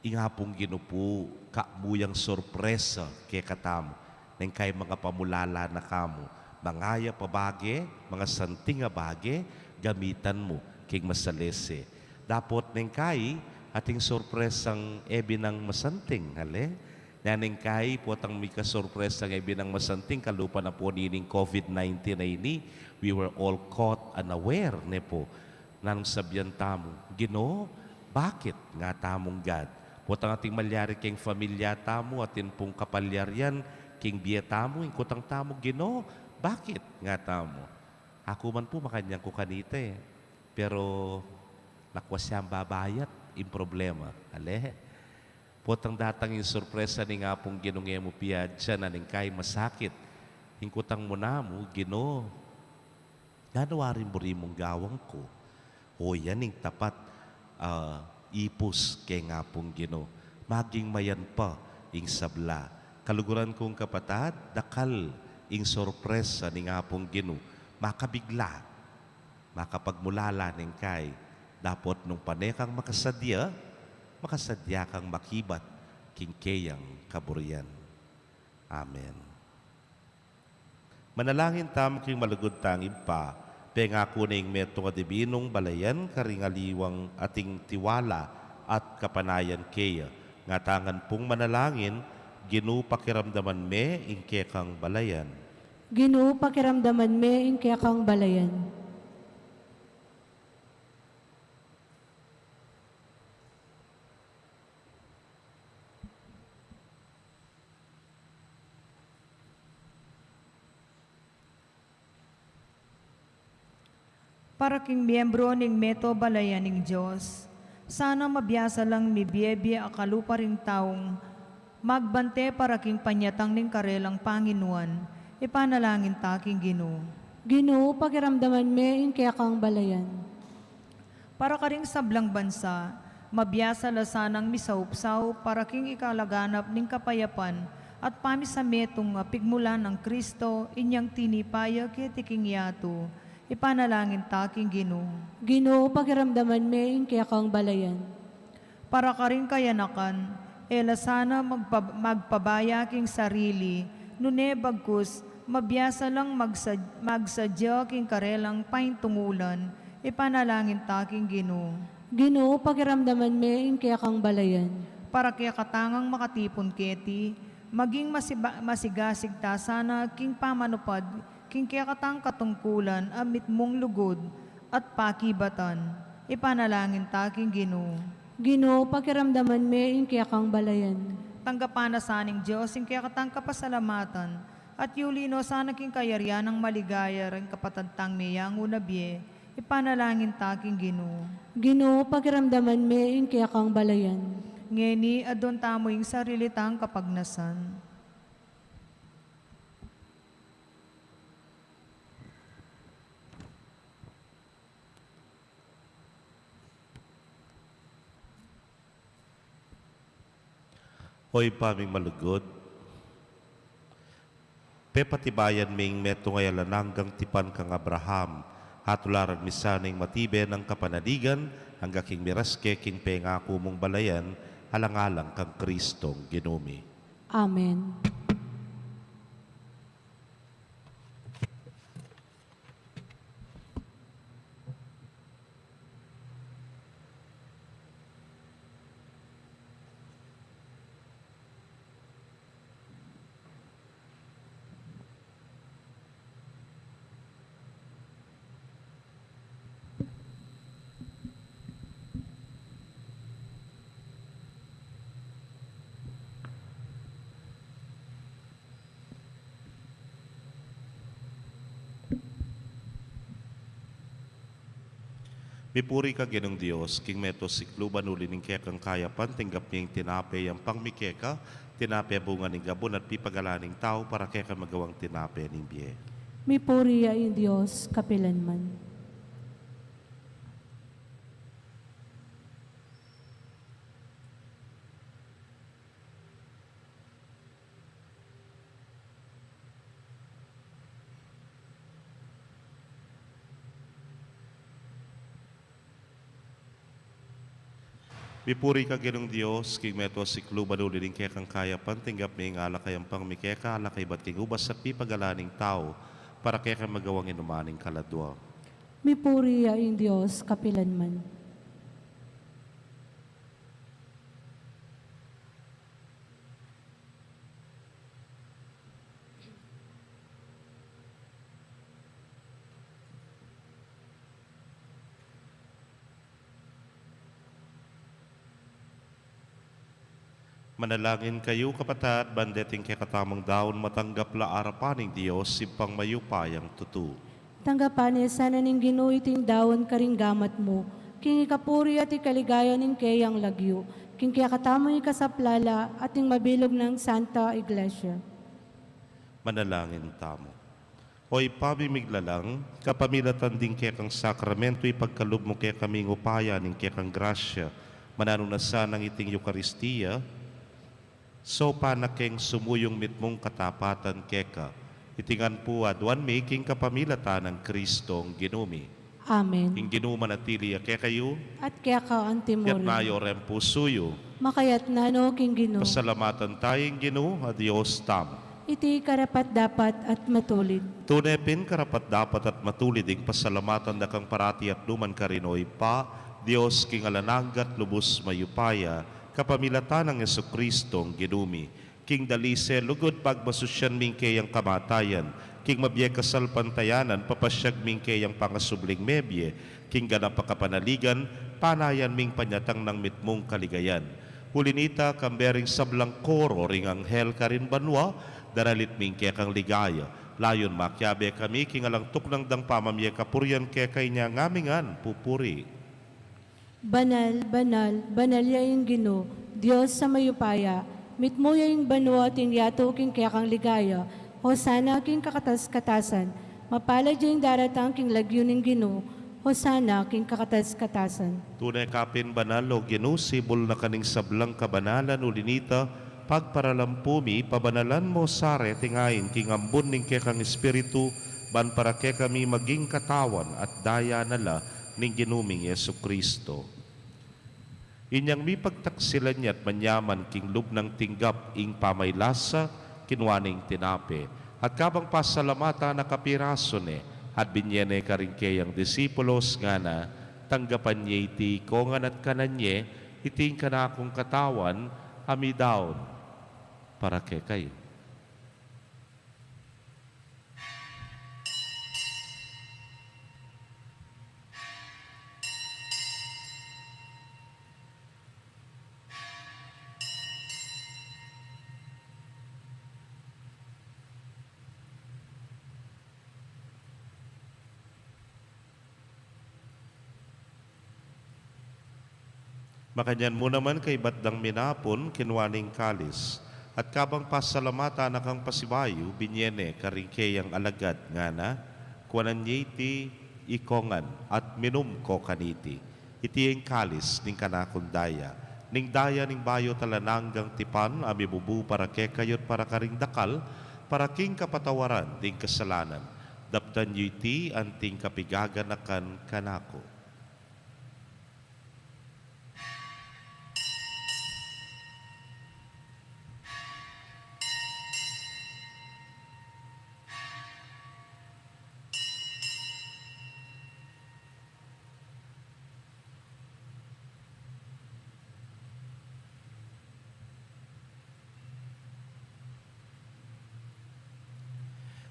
Ing Apung Ginu pu, kamu yang sorpresa kekatamu, neng kai mangapamulala na kamu, mangayap a bage, mangasanting a bage, gamitan mu king masalese. Dapot neng kai, ating sorpresang e binang masanting, ale? Neng kai, potang mika sorpresang e binang masanting, kalupa na pu nining COVID nineteen a ini, we were all caught unaware, ne pu. Nanung sabyan tamu, "Ginu, bakit?" ngana tamung gad. Potang ating malyari keng familia tamu, atin pung kapalyarian keng bie tamu, ing kutang tamu, Ginu, bakit? Ngatamu. Aku man pu makanyan ku kanita e. Pero lakwas yang babayat ing problema. Ale? Potang datang ing sorpresa ning Apung Ginu, e mu pia adyanan ing kai masakit. Ing kutang mu namu, Ginu, nanu waring buri mung gawan ku? O yan ing tapat a ipus keng Apung Ginu. Maging mayan pa ing sabla. Kaluguran kung kapatad, dakal ing sorpresa ning Apung Ginu. Makabigla, makapagmulala ning kai. Dapot nung pane kang makasadya, makasadya kang makibat king keyang kaburian. Amen. Manalangin tamu king malugud tang Ibpa, pengaku ning metung a dibinung balayan karing aliwang ating tiwala at kapanayan keya. Ngatamu ngan pung manalangin, Ginu, pakiramdaman me ing kekang balayan. Ginu, pakiramdaman me ing kekang balayan. Para king miyembro ning meto balayan ning Dios, sana mabiasa lang mibie-bie a kalupa ring taung magbante para king panyatang ning karelang panginuan, ipanalangin ta king Ginu. Ginu, pakiramdaman me ing kekang balayan. Para karing sablang bansa, mabiasa la sanang misaup-saup para king ikalaganap ning kapayapan at pamisametung a pigmulan nang Kristo inyang tinipa ya keti king yatu. Ipanalangin ta king Ginu. Ginu, pakiramdaman me ing kekang balayan. Para karing kayanakan, e la sana magpa-, magpabaya king sarili, nune bagkus, mabiasa lang magsa-, magsadya king karelang paintungulan, ipanalangin ta king Ginu. Ginu, pakiramdaman me ing kekang balayan. Para kekatang makatipun keti, maging masiba-, masigasig ta sana king pamanupad king kekatang katungkulan a mitmung lugud at pakibatan, ipanalangin ta king Ginu. Ginu, pakiramdaman me ing kekang balayan. Tanggapan na sa ning Dios ing kekatang kapasalamatan, at yuli no sana king kayarian nang maligaya ring kapatad tang meyangu na bie, ipanalangin ta king Ginu. Ginu, pakiramdaman me ing kekang balayan. Ngeni, adwan tamu ing sarili tang kapagnasan. O Ibpa ming malugud, pepatibayan ming metung a alang anggang tipan kang Abraham, atularan mi sana ing matibe nang kapanaligan, angga king miras ke king pengaku mung balayan, alang-alang kang Kristong Ginu mi. Amen. Mipuri ka Ginung Dios, king meto sikluban uli ning kekang kayapan, tinggap mi ing tinape yang pangmi keka, tinape bunga ning gabun at pipagalan ning tau para keka magawang tinape ning bie. Mipuri ya ing Dios kapilanman. Mipuri ka Ginung Dios, king meto sikluban uli ning kekang kayapan, tinggap mi ing alak a yang pangmi keka, alak a ibat king ubas at pipagalan ning tau, para keka magawang inuman ning kaladua. Mipuri ya ing Dios kapilanman. Manalangin kayu, kapatad, ban deting kekatamung daun matanggap la arapan ning Dios, Ibpang mayupayang tutu. Tanggapan ne sana ning Ginu iting daun karing gamat mu, king ikapuri at ikaligaya ning keyang lagyu, king kekatamung ikasaplala at ning mabilug nang Santa Iglesia. Manalangin tamu. O Ibpa ming miglalang, kapamilatan ding kekang sakramento, ipagkalub mu kekami ing upaya ning kekang grasya, mananu na sanang iting Eukaristia, saupan na keng sumuyung mitmung katapatan keka. Iti ngan pu aduan mi king kapamilatan nang Kristong Ginu mi. Amen. Ing Ginu manatili ya kekayu. At keka antimurin. Itas yu reng pusu yu. Makaitas no king Ginu. Pasalamatan taya ing Ginu a Dios tamu. Iti karapat-dapat at matulid. Tune pin karapat-dapat at matulid ing pasalamatan da kang parati at nukarin man, O Ibpa, Dios king alang angga at lubus mayupaya, kapamilatan nang Jesukristong Ginu mi. King dalise lugud pagmasusyan mi ing keyang kamatayan, king mabie kasalpantayanan papasyag mi ing keyang pangasubling mebie, king ganap a kapanaligan panayan mi ing panyatang nang mitmung kaligayan. Uli nita, kambe ring sablang koro ring anghel karin banua, daralit mi ing kekang ligaya, layun makiabe kami king alang tuknang dang pamamie kapurian keka, inya ngan mi ngan pupuri. Banal, banal, banal ya ing Ginu, Dios a mayupaya, mitmu ya ing banua at ing yatu king kekang ligaya, Hosana king kakatas-katasan, mapalad ya ing daratang king lagyu ning Ginu, Hosana king kakatas-katasan. Tune ka pin banal, O Ginu, sibul na ka ning sablang kabanalan, uli nita, pagparalampu mi, pabanalan mu sa reting ain king ambun ning kekang Espiritu, ban para kekami maging katawan at daya na la ning Ginu ming Jesucristo. Inyang mipagtaksilan ya at manyaman king lub nang tinggap ing pamaylasa, kinua ne ing tinape, at kabang pasalamatan na kapirasu ne, at binye ne karing keyang disipulos, ngana, tanggapan ye iti ikongan at kanan ye, iti ing kanakung katawan a midaun para kekayu. Makanyan mu naman kaybat dang minapun, kinua ne ing kalis, at kabang pasalamatan na kang pasibayu, binye ne karing keyang alagad, ngana, kuanan ye iti ikongan at minum ko kaniti. Iti ing kalis ning kanakung daya, ning daya ning bayu at alang anggang tipan, a mibubu para kekayu at para karing dakal, para king kapatawaran ding kasalanan. Daptan yu iti anting kapigaganakan kanaku.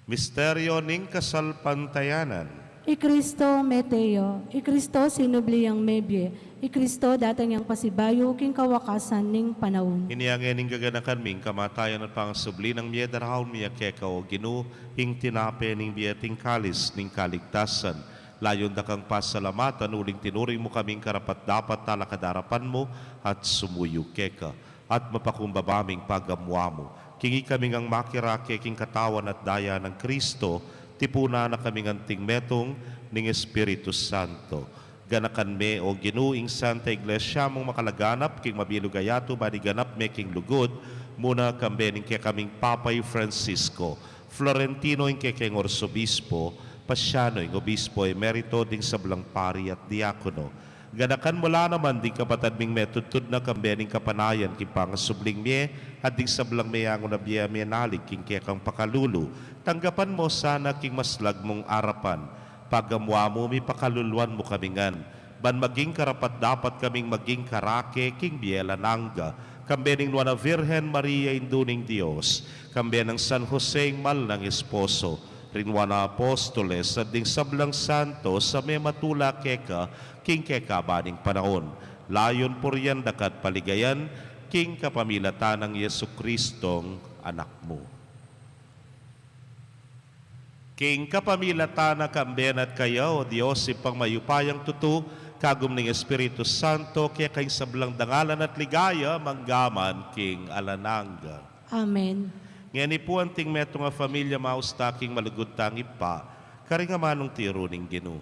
Misteryo ning kasalpantayanan. I Kristo mete ya, i Kristo sinubli yang mebie, i Kristo datang yang pasibayu king kawakasan ning panaun. Inya ngeni ing gaganakan mi ing kamatayan at pangasubli nang mie, daraun mi ya keka, O Ginu, ing tinape ning bie at ing kalis ning kaligtasan. Layun da kang pasalamatan uling tinuring mu kaming karapat-dapat talakad arapan mu at sumuyu keka. At mapakumbaba ming pagamuamu, king ikami ngang makirake king katawan at daya nang Kristo, tipunan na kaming anting metung ning Espiritu Santo. Ganakan me, O Ginu, ing Santa Iglesia mung makalaganap king mabilug a yatu, ban iganap me king lugud mu na, kambe ning kekaming Papa i Francisco, Florentino ing kekeng Arsobispo, Pasiano ing Obispo Emerito, ding sablang pari at diakono. Ganakan mu la naman ding kapatad ming metudtud na kambe ning kapanayan king pangasubling mie, at ding sablang meyangu na bie a menalig king kekang pakalulu. Tanggapan mu sana king maslag mung arapan. Pagamuamu mi, pakaluluan mu kami ngan, ban maging karapat-dapat kaming maging karake king bie alang angga, kambe ning Nuan a Virgen Maria, Indu ning Dios, kambe nang San Jose ing mal nang esposo, ring Nuan a Apostoles, at ding sablang santos a mematula keka king kekaban ning panaun. Layun purian da ka at paligayan king kapamilatan nang Jesucristong Anak mu. King kapamilatan na, kambe na at kaya, O Dios, Ibpang mayupayang tutu, kagum ning Espiritu Santo, keka ing sablang dangalan at ligaya, mangga man king alang angga. Amen. Ngeni pu, anting metung a familia, maus ta king malugud tang Ibpa, karing amanung tiru ning Ginu.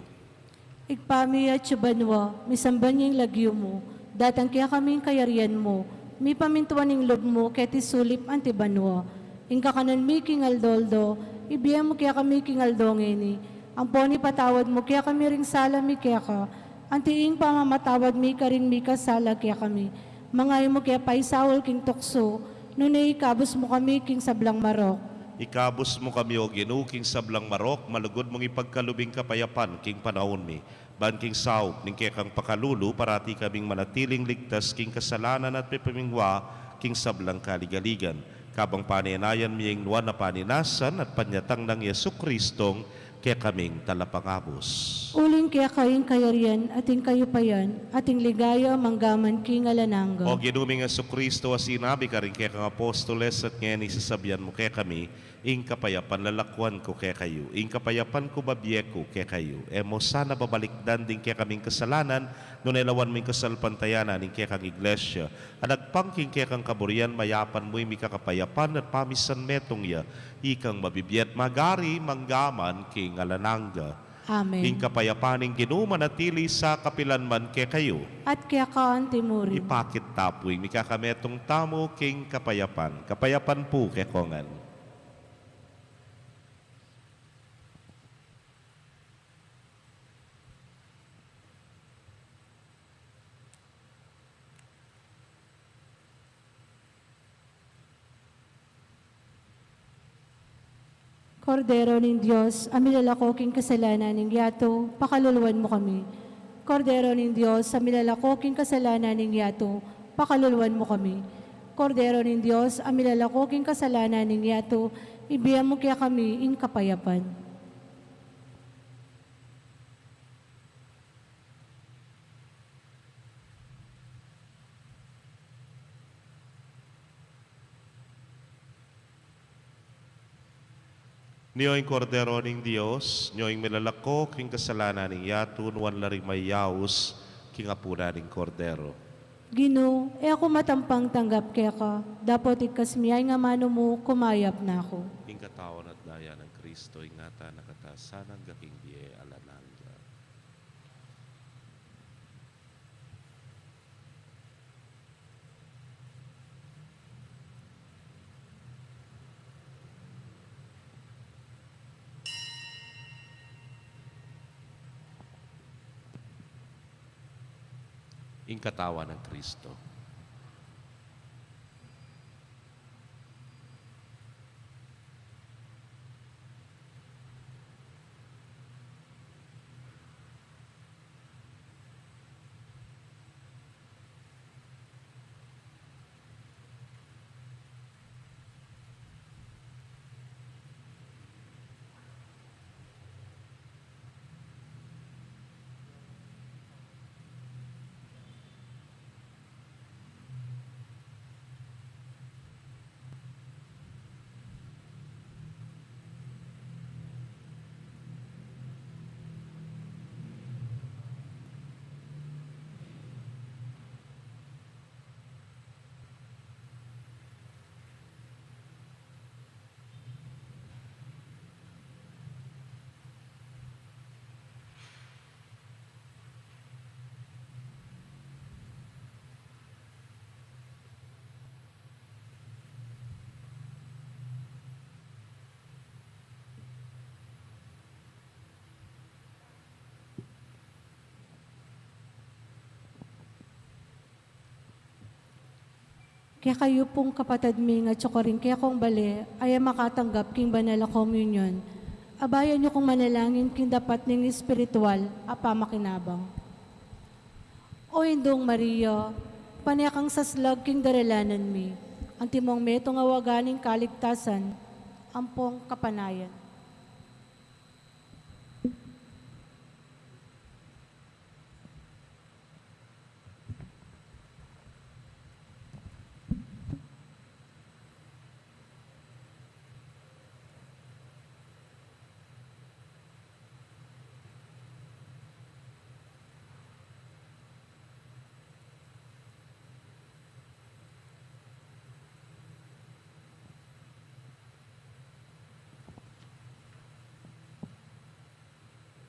Ibpa mi, atiu ka banua, misamban ya ing lagyu mu, datang kekami ing kayarian mu, mipamintuan ing lub mu keti sulip anti banua. Ing kakanan mi king aldo-aldo, ibie mu kekami king aldo ngeni, ampon ipatawad mu kekami ring sala mi keka, anti ing pamamatawad mi karing mikasala kekami. Manga e mu ke paisaul king tuksu, nune ikabus mu kami king sablang marok. Ikabus mu kami, O Ginu, king sablang marok, malugud mung ipagkalub ing kapayapan king panaun mi, ban king saup ning kekang pakalulu, parati kaming manatiling ligtas king kasalanan at pepamingwa king sablang kaligaligan. Kabang panenayan mi ing nuan a paninasan at panyatang nang Jesucristong kekaming Talapangabus. Uling keka ing kayarian, at ing kayupayan, at ing ligaya, mangga man king alang angga. O Ginu ming Jesucristo, a sinabi karing kekang apostoles, at ngeni sasabian mu kekami, ing kapayapan lalakuan ku kekayu, ing kapayapan ku babie ku kekayu. E mu sana babalikdan ding kekaming kasalanan, nune lawan mu ing kasalpantayanan ning kekang Iglesia, a nagpang king kekang kaburian, mayapan mu ing mikakapayapan at pamisan metung ya, ikang mabibie at magari, mangga man king alang angga. Amen. Ing kapayapan ning Ginu manatili sa kapilan man kekayu. At keka anti murin. Ipakit ta pu ing mikakametung tamu king kapayapan. Kapayapan pu kekongan. Kordero ning Dios, a milalako king kasalanan ning yatu, pakaluluan mu kami. Kordero ning Dios, a milalako king kasalanan ning yatu, pakaluluan mu kami. Kordero ning Dios, a milalako king kasalanan ning yatu, ibie mu kekami ing kapayapan. Nyo ing Kordero ning Dios, nyo ing milalako king kasalanan ning yatu, nuan la ring mayaus king apunan ning Kordero. Ginu, e ku matampang tanggap keka, dapot ikkas mi ya ing amanu mu, kumayap na ku. Ing katawan at daya nang Kristo, ingatan na katasan angga king bie alang angga. Ing katawan nang Kristo. Kekayu pung kapatad mi, ngan atyu karing kekong bale a e makatanggap king banal a komunyon, abayan yu kung manalangin king dapat ning espiritual a pamakinabang. O Indung Maria, pane kang saslag king daralanan mi, antimong metung a waga ning kaligtasan ampong kapanayan.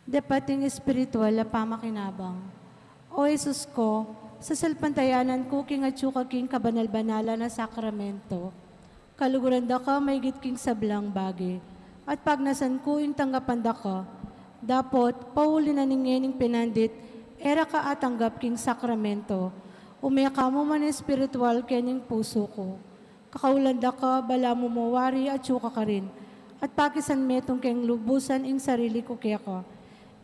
Dapat ing espiritual a pamakinabang. O Jesus ko, sasalpantayanan ku king atyu ka king kabanal-banalan a sakramento. Kaluguran da ka maigit king sablang bage, at pagnasan ku ing tanggapan da ka. Dapot, pauli na ning ngening pinandit, e ra ka atanggap king sakramento. Ume ka mu man espiritual kening pusu ku. Kakaulan da ka, balamu mo wari atyu ka karin, at pakisan metung keng lubusan ing sarili ku keka.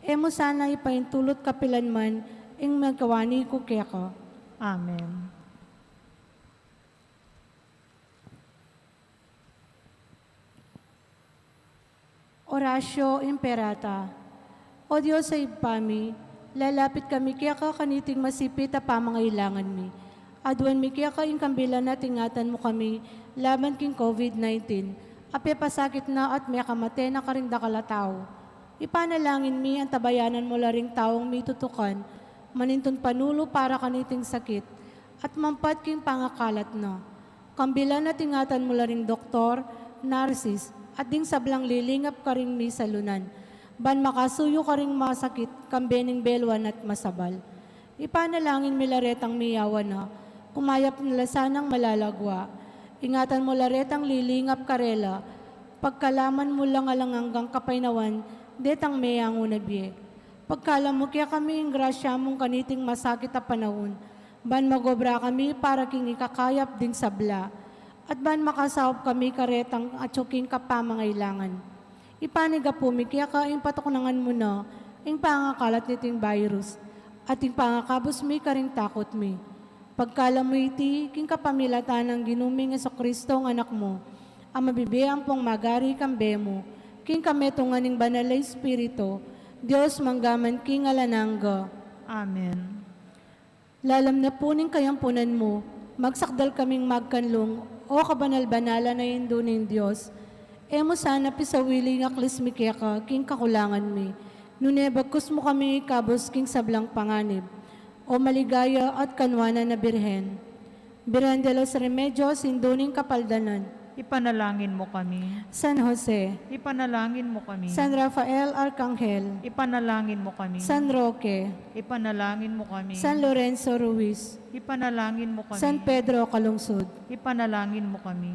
E mu sana ipaintulut kapilan man ing magkawani ku keka. Amen. Oratio Imperata. O Dios a Ibpa mi, lalapit kami keka kaniting masipit a pamangailangan mi. Aduan mi keka ing kambilan at ingatan mu kami laban king COVID nineteen, a pepasakit na at mekamate na karing dakal a tau. Ipanalangin mi antabayanan mu la ring taung mitutukan, manintun panulu para kaniting sakit, at mampat king pangakalat na. Kambilan at ingatan mu la ring doktor, narsis, at ding sablang lilingap karing misalunan, ban makasuyu karing masakit, kambe ning beluan at masabal. Ipanalangin mi la retang miyawan na, kumayap na la sanang malalagwa. Ingatan mu la retang lilingap karela, pagkalaman mu lang alang anggang kapaynawan, detang meyangu na bie. Pagkalam mu kekami ing grasya mung kaniting masakit a panaun, ban mag-obra kami para king ikakayap ding sabla, at ban makasaup kami karetang atyu king kapamangailangan. Ipanigapu mi keka ing patuknangan mu na ing pangakalat niting virus, at ing pangakabus mi karing takut mi. Pagkalam mu iti king kapamilatan nang Ginu ming Jesucristo a Anak mu, a mabibie ampong magari kambe mu, king kametungan ning Banal a Espiritu, Dios mangga man king alang angga. Amen. Lalam na pu ning kayampunan mu, magsakdal kaming magkanlung, O kabanal-banalan a Indu ning Dios. E mu sana pisawili ing aklis mi keka king kakulangan mi, nune bagkus mu kami ikabus king sablang panganib. O maligaya at kanuanan a Birhen. Birhen de los Remedios, Indu ning Kapaldanan. Ipanalangin mu kami. San Jose. Ipanalangin mu kami. San Rafael Arkanghel. Ipanalangin mu kami. San Roque. Ipanalangin mu kami. San Lorenzo Ruiz. Ipanalangin mu kami. San Pedro Calungsod. Ipanalangin mu kami.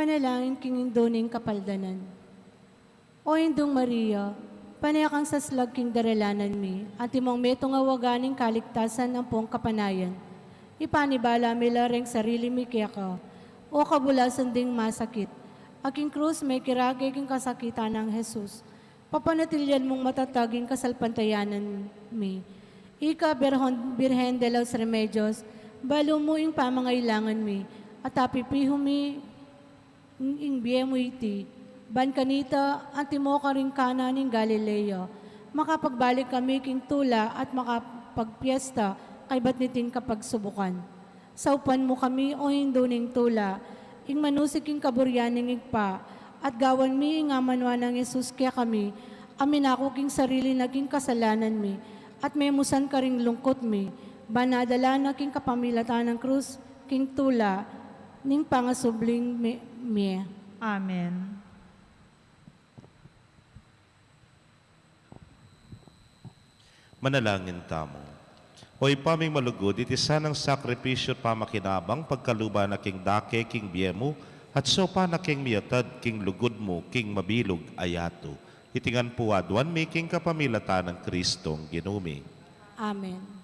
Panalangin king Indu ning Kapaldanan. O Indung Maria, pane kang saslag king daralanan mi, antimong metung a waga ning kaligtasan ampong kapanayan. Ipanibala mi la reng sarili mi keka, O kabulasan ding masakit, a king krus mekirake king kasakitan nang Jesus. Papanatilian mung matatag ing kasalpantayanan mi. Ika Birhon-, Birhen de los Remedios, balu mu ing pamangailangan mi, at apipihu mi ing, ing bie mu iti. Ban kanita, antimo karing Cana ning Galilea, makapagbalik kami king tula at makapagpiesta kaybat niting kapagsubukan. Saupan mu kami, O Indu ning tula, ing manusik king kaburian ning Ibpa, at gawan mi ing amanuan nang Jesus kekami, a minaku king sarili na king kasalanan mi, at memusan karing lungkut mi, ban adala na king kapamilatan nang krus, king tula, ning pangasubling mi-, mie. Amen. Manalangin tamu. O Ibpa ming malugud, iti sanang sakripisyu at pamakinabang, pagkaluban na king dake king bie mu, at saupan na king miatad king lugud mu, king mabilug a yatu. Iti ngan pu aduan mi king kapamilatan nang Kristong Ginu mi. Amen.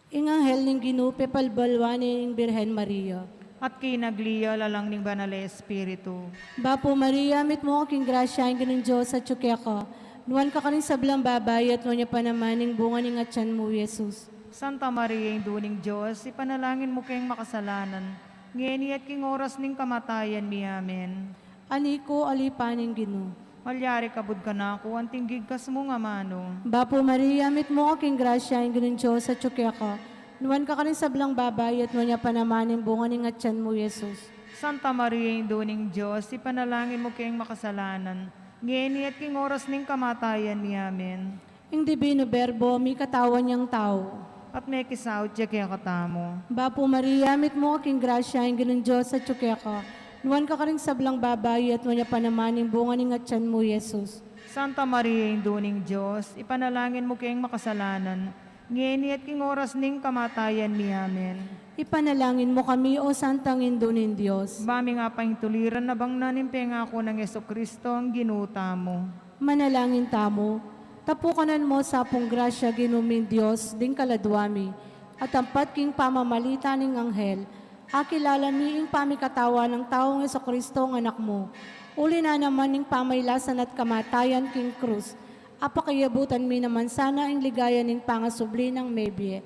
Ing anghel ning Ginu pepalbaluan ne ing Birhen Maria. At kinagli ya lalang ning Banal a Espiritu. Bapu Maria, mitmu ka king grasya, ing Ginung Dios atyu keka. Nuan ka karing sablang babai, at nuan ya pa naman ing bunga ning atian mu, Jesus. Santa Maria, Indu ning Dios, ipanalangin mu keng makasalanan, ngeni at king oras ning kamatayan mi. Amen. Ani ku, Alipan ning Ginu. Malyari ka kabud kanaku, anting gigkas mung amanu. Bapu Maria, mitmu ka king grasya, ing Ginung Dios atyu keka. Nuan ka karing sablang babai, at nuan ya pa naman ing bunga ning atyan mu, Jesus. Santa Maria, Indu ning Dios, ipanalangin mu keng makasalanan, ngeni at king oras ning kamatayan mi. Amen. Ing Divino Verbo, mikatawan yang tau. At mekisaut ya kekatamu. Bapu Maria, mitmu ka king grasya, ing Ginung Dios atyu keka. Nuan ka karing sablang babai, at nuan ya pa naman ing bunga ning atyan mu, Jesus. Santa Maria, Indu ning Dios, ipanalangin mu keng makasalanan, ngeni at king oras ning kamatayan mi. Amen. Ipanalangin mu kami, O Santang Indu ning Dios. Ba ming apaintuliran na bang na ning pengaku nang Jesucristo, ing Ginu tamu. Manalangin tamu. Tapukanan mu sa pung grasya, Ginu ming Dios, ding kaladua mi, at ampat king pamamalita ning anghel, akilala mi ing pamikatawan nang taung Jesucristo, ing Anak mu. Uli na naman ning pamailasan at kamatayan king krus, apakaabutan mi naman sana ing ligaya ning pangasubli nang mebie.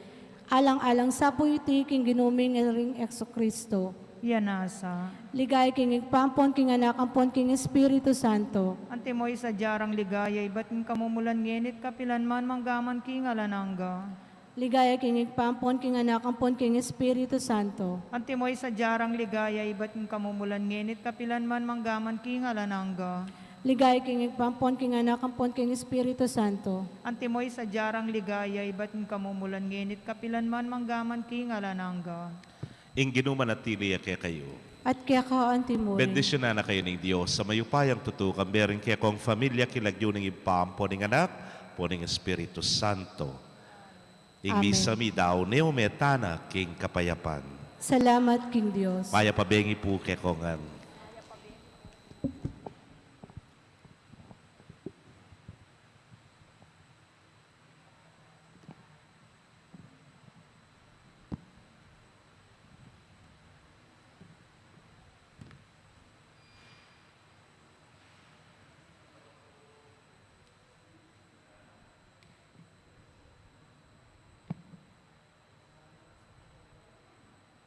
Alang-alang sa pu iti king Ginu ming Jesucristo. Ing Jesucristo. Yan nasa. Ligaya king Ibpa ampon king Anak ampon king Espiritu Santo. Antimo ing sadyang ligaya ibat king kamumulan, ngeni't kapilan man, manggaman king alang angga. Ligaya king Ibpa ampon king Anak ampon king Espiritu Santo. Antimo ing sadyang ligaya ibat king kamumulan, ngeni't kapilan man, manggaman king alang angga. Ligaya king Ibpa ampon king Anak ampon king Espiritu Santo. Antimo ing sadyang ligaya ibat king kamumulan, ngeni't kapilan man, manggaman king alang angga. Ing Ginu manatili ya kekayu. At keka antimurin. Bendisyunan na kayu ning Dios a mayupayang tutu, kambe ring kekong familia, king lagyu ning Ibpa, ampo ning Anak, ampo ning Espiritu Santo. Ing Amen. Misa mi daun ne, ume tana king kapayapan. Salamat king Dios. Mayap a bengi pu kekongan.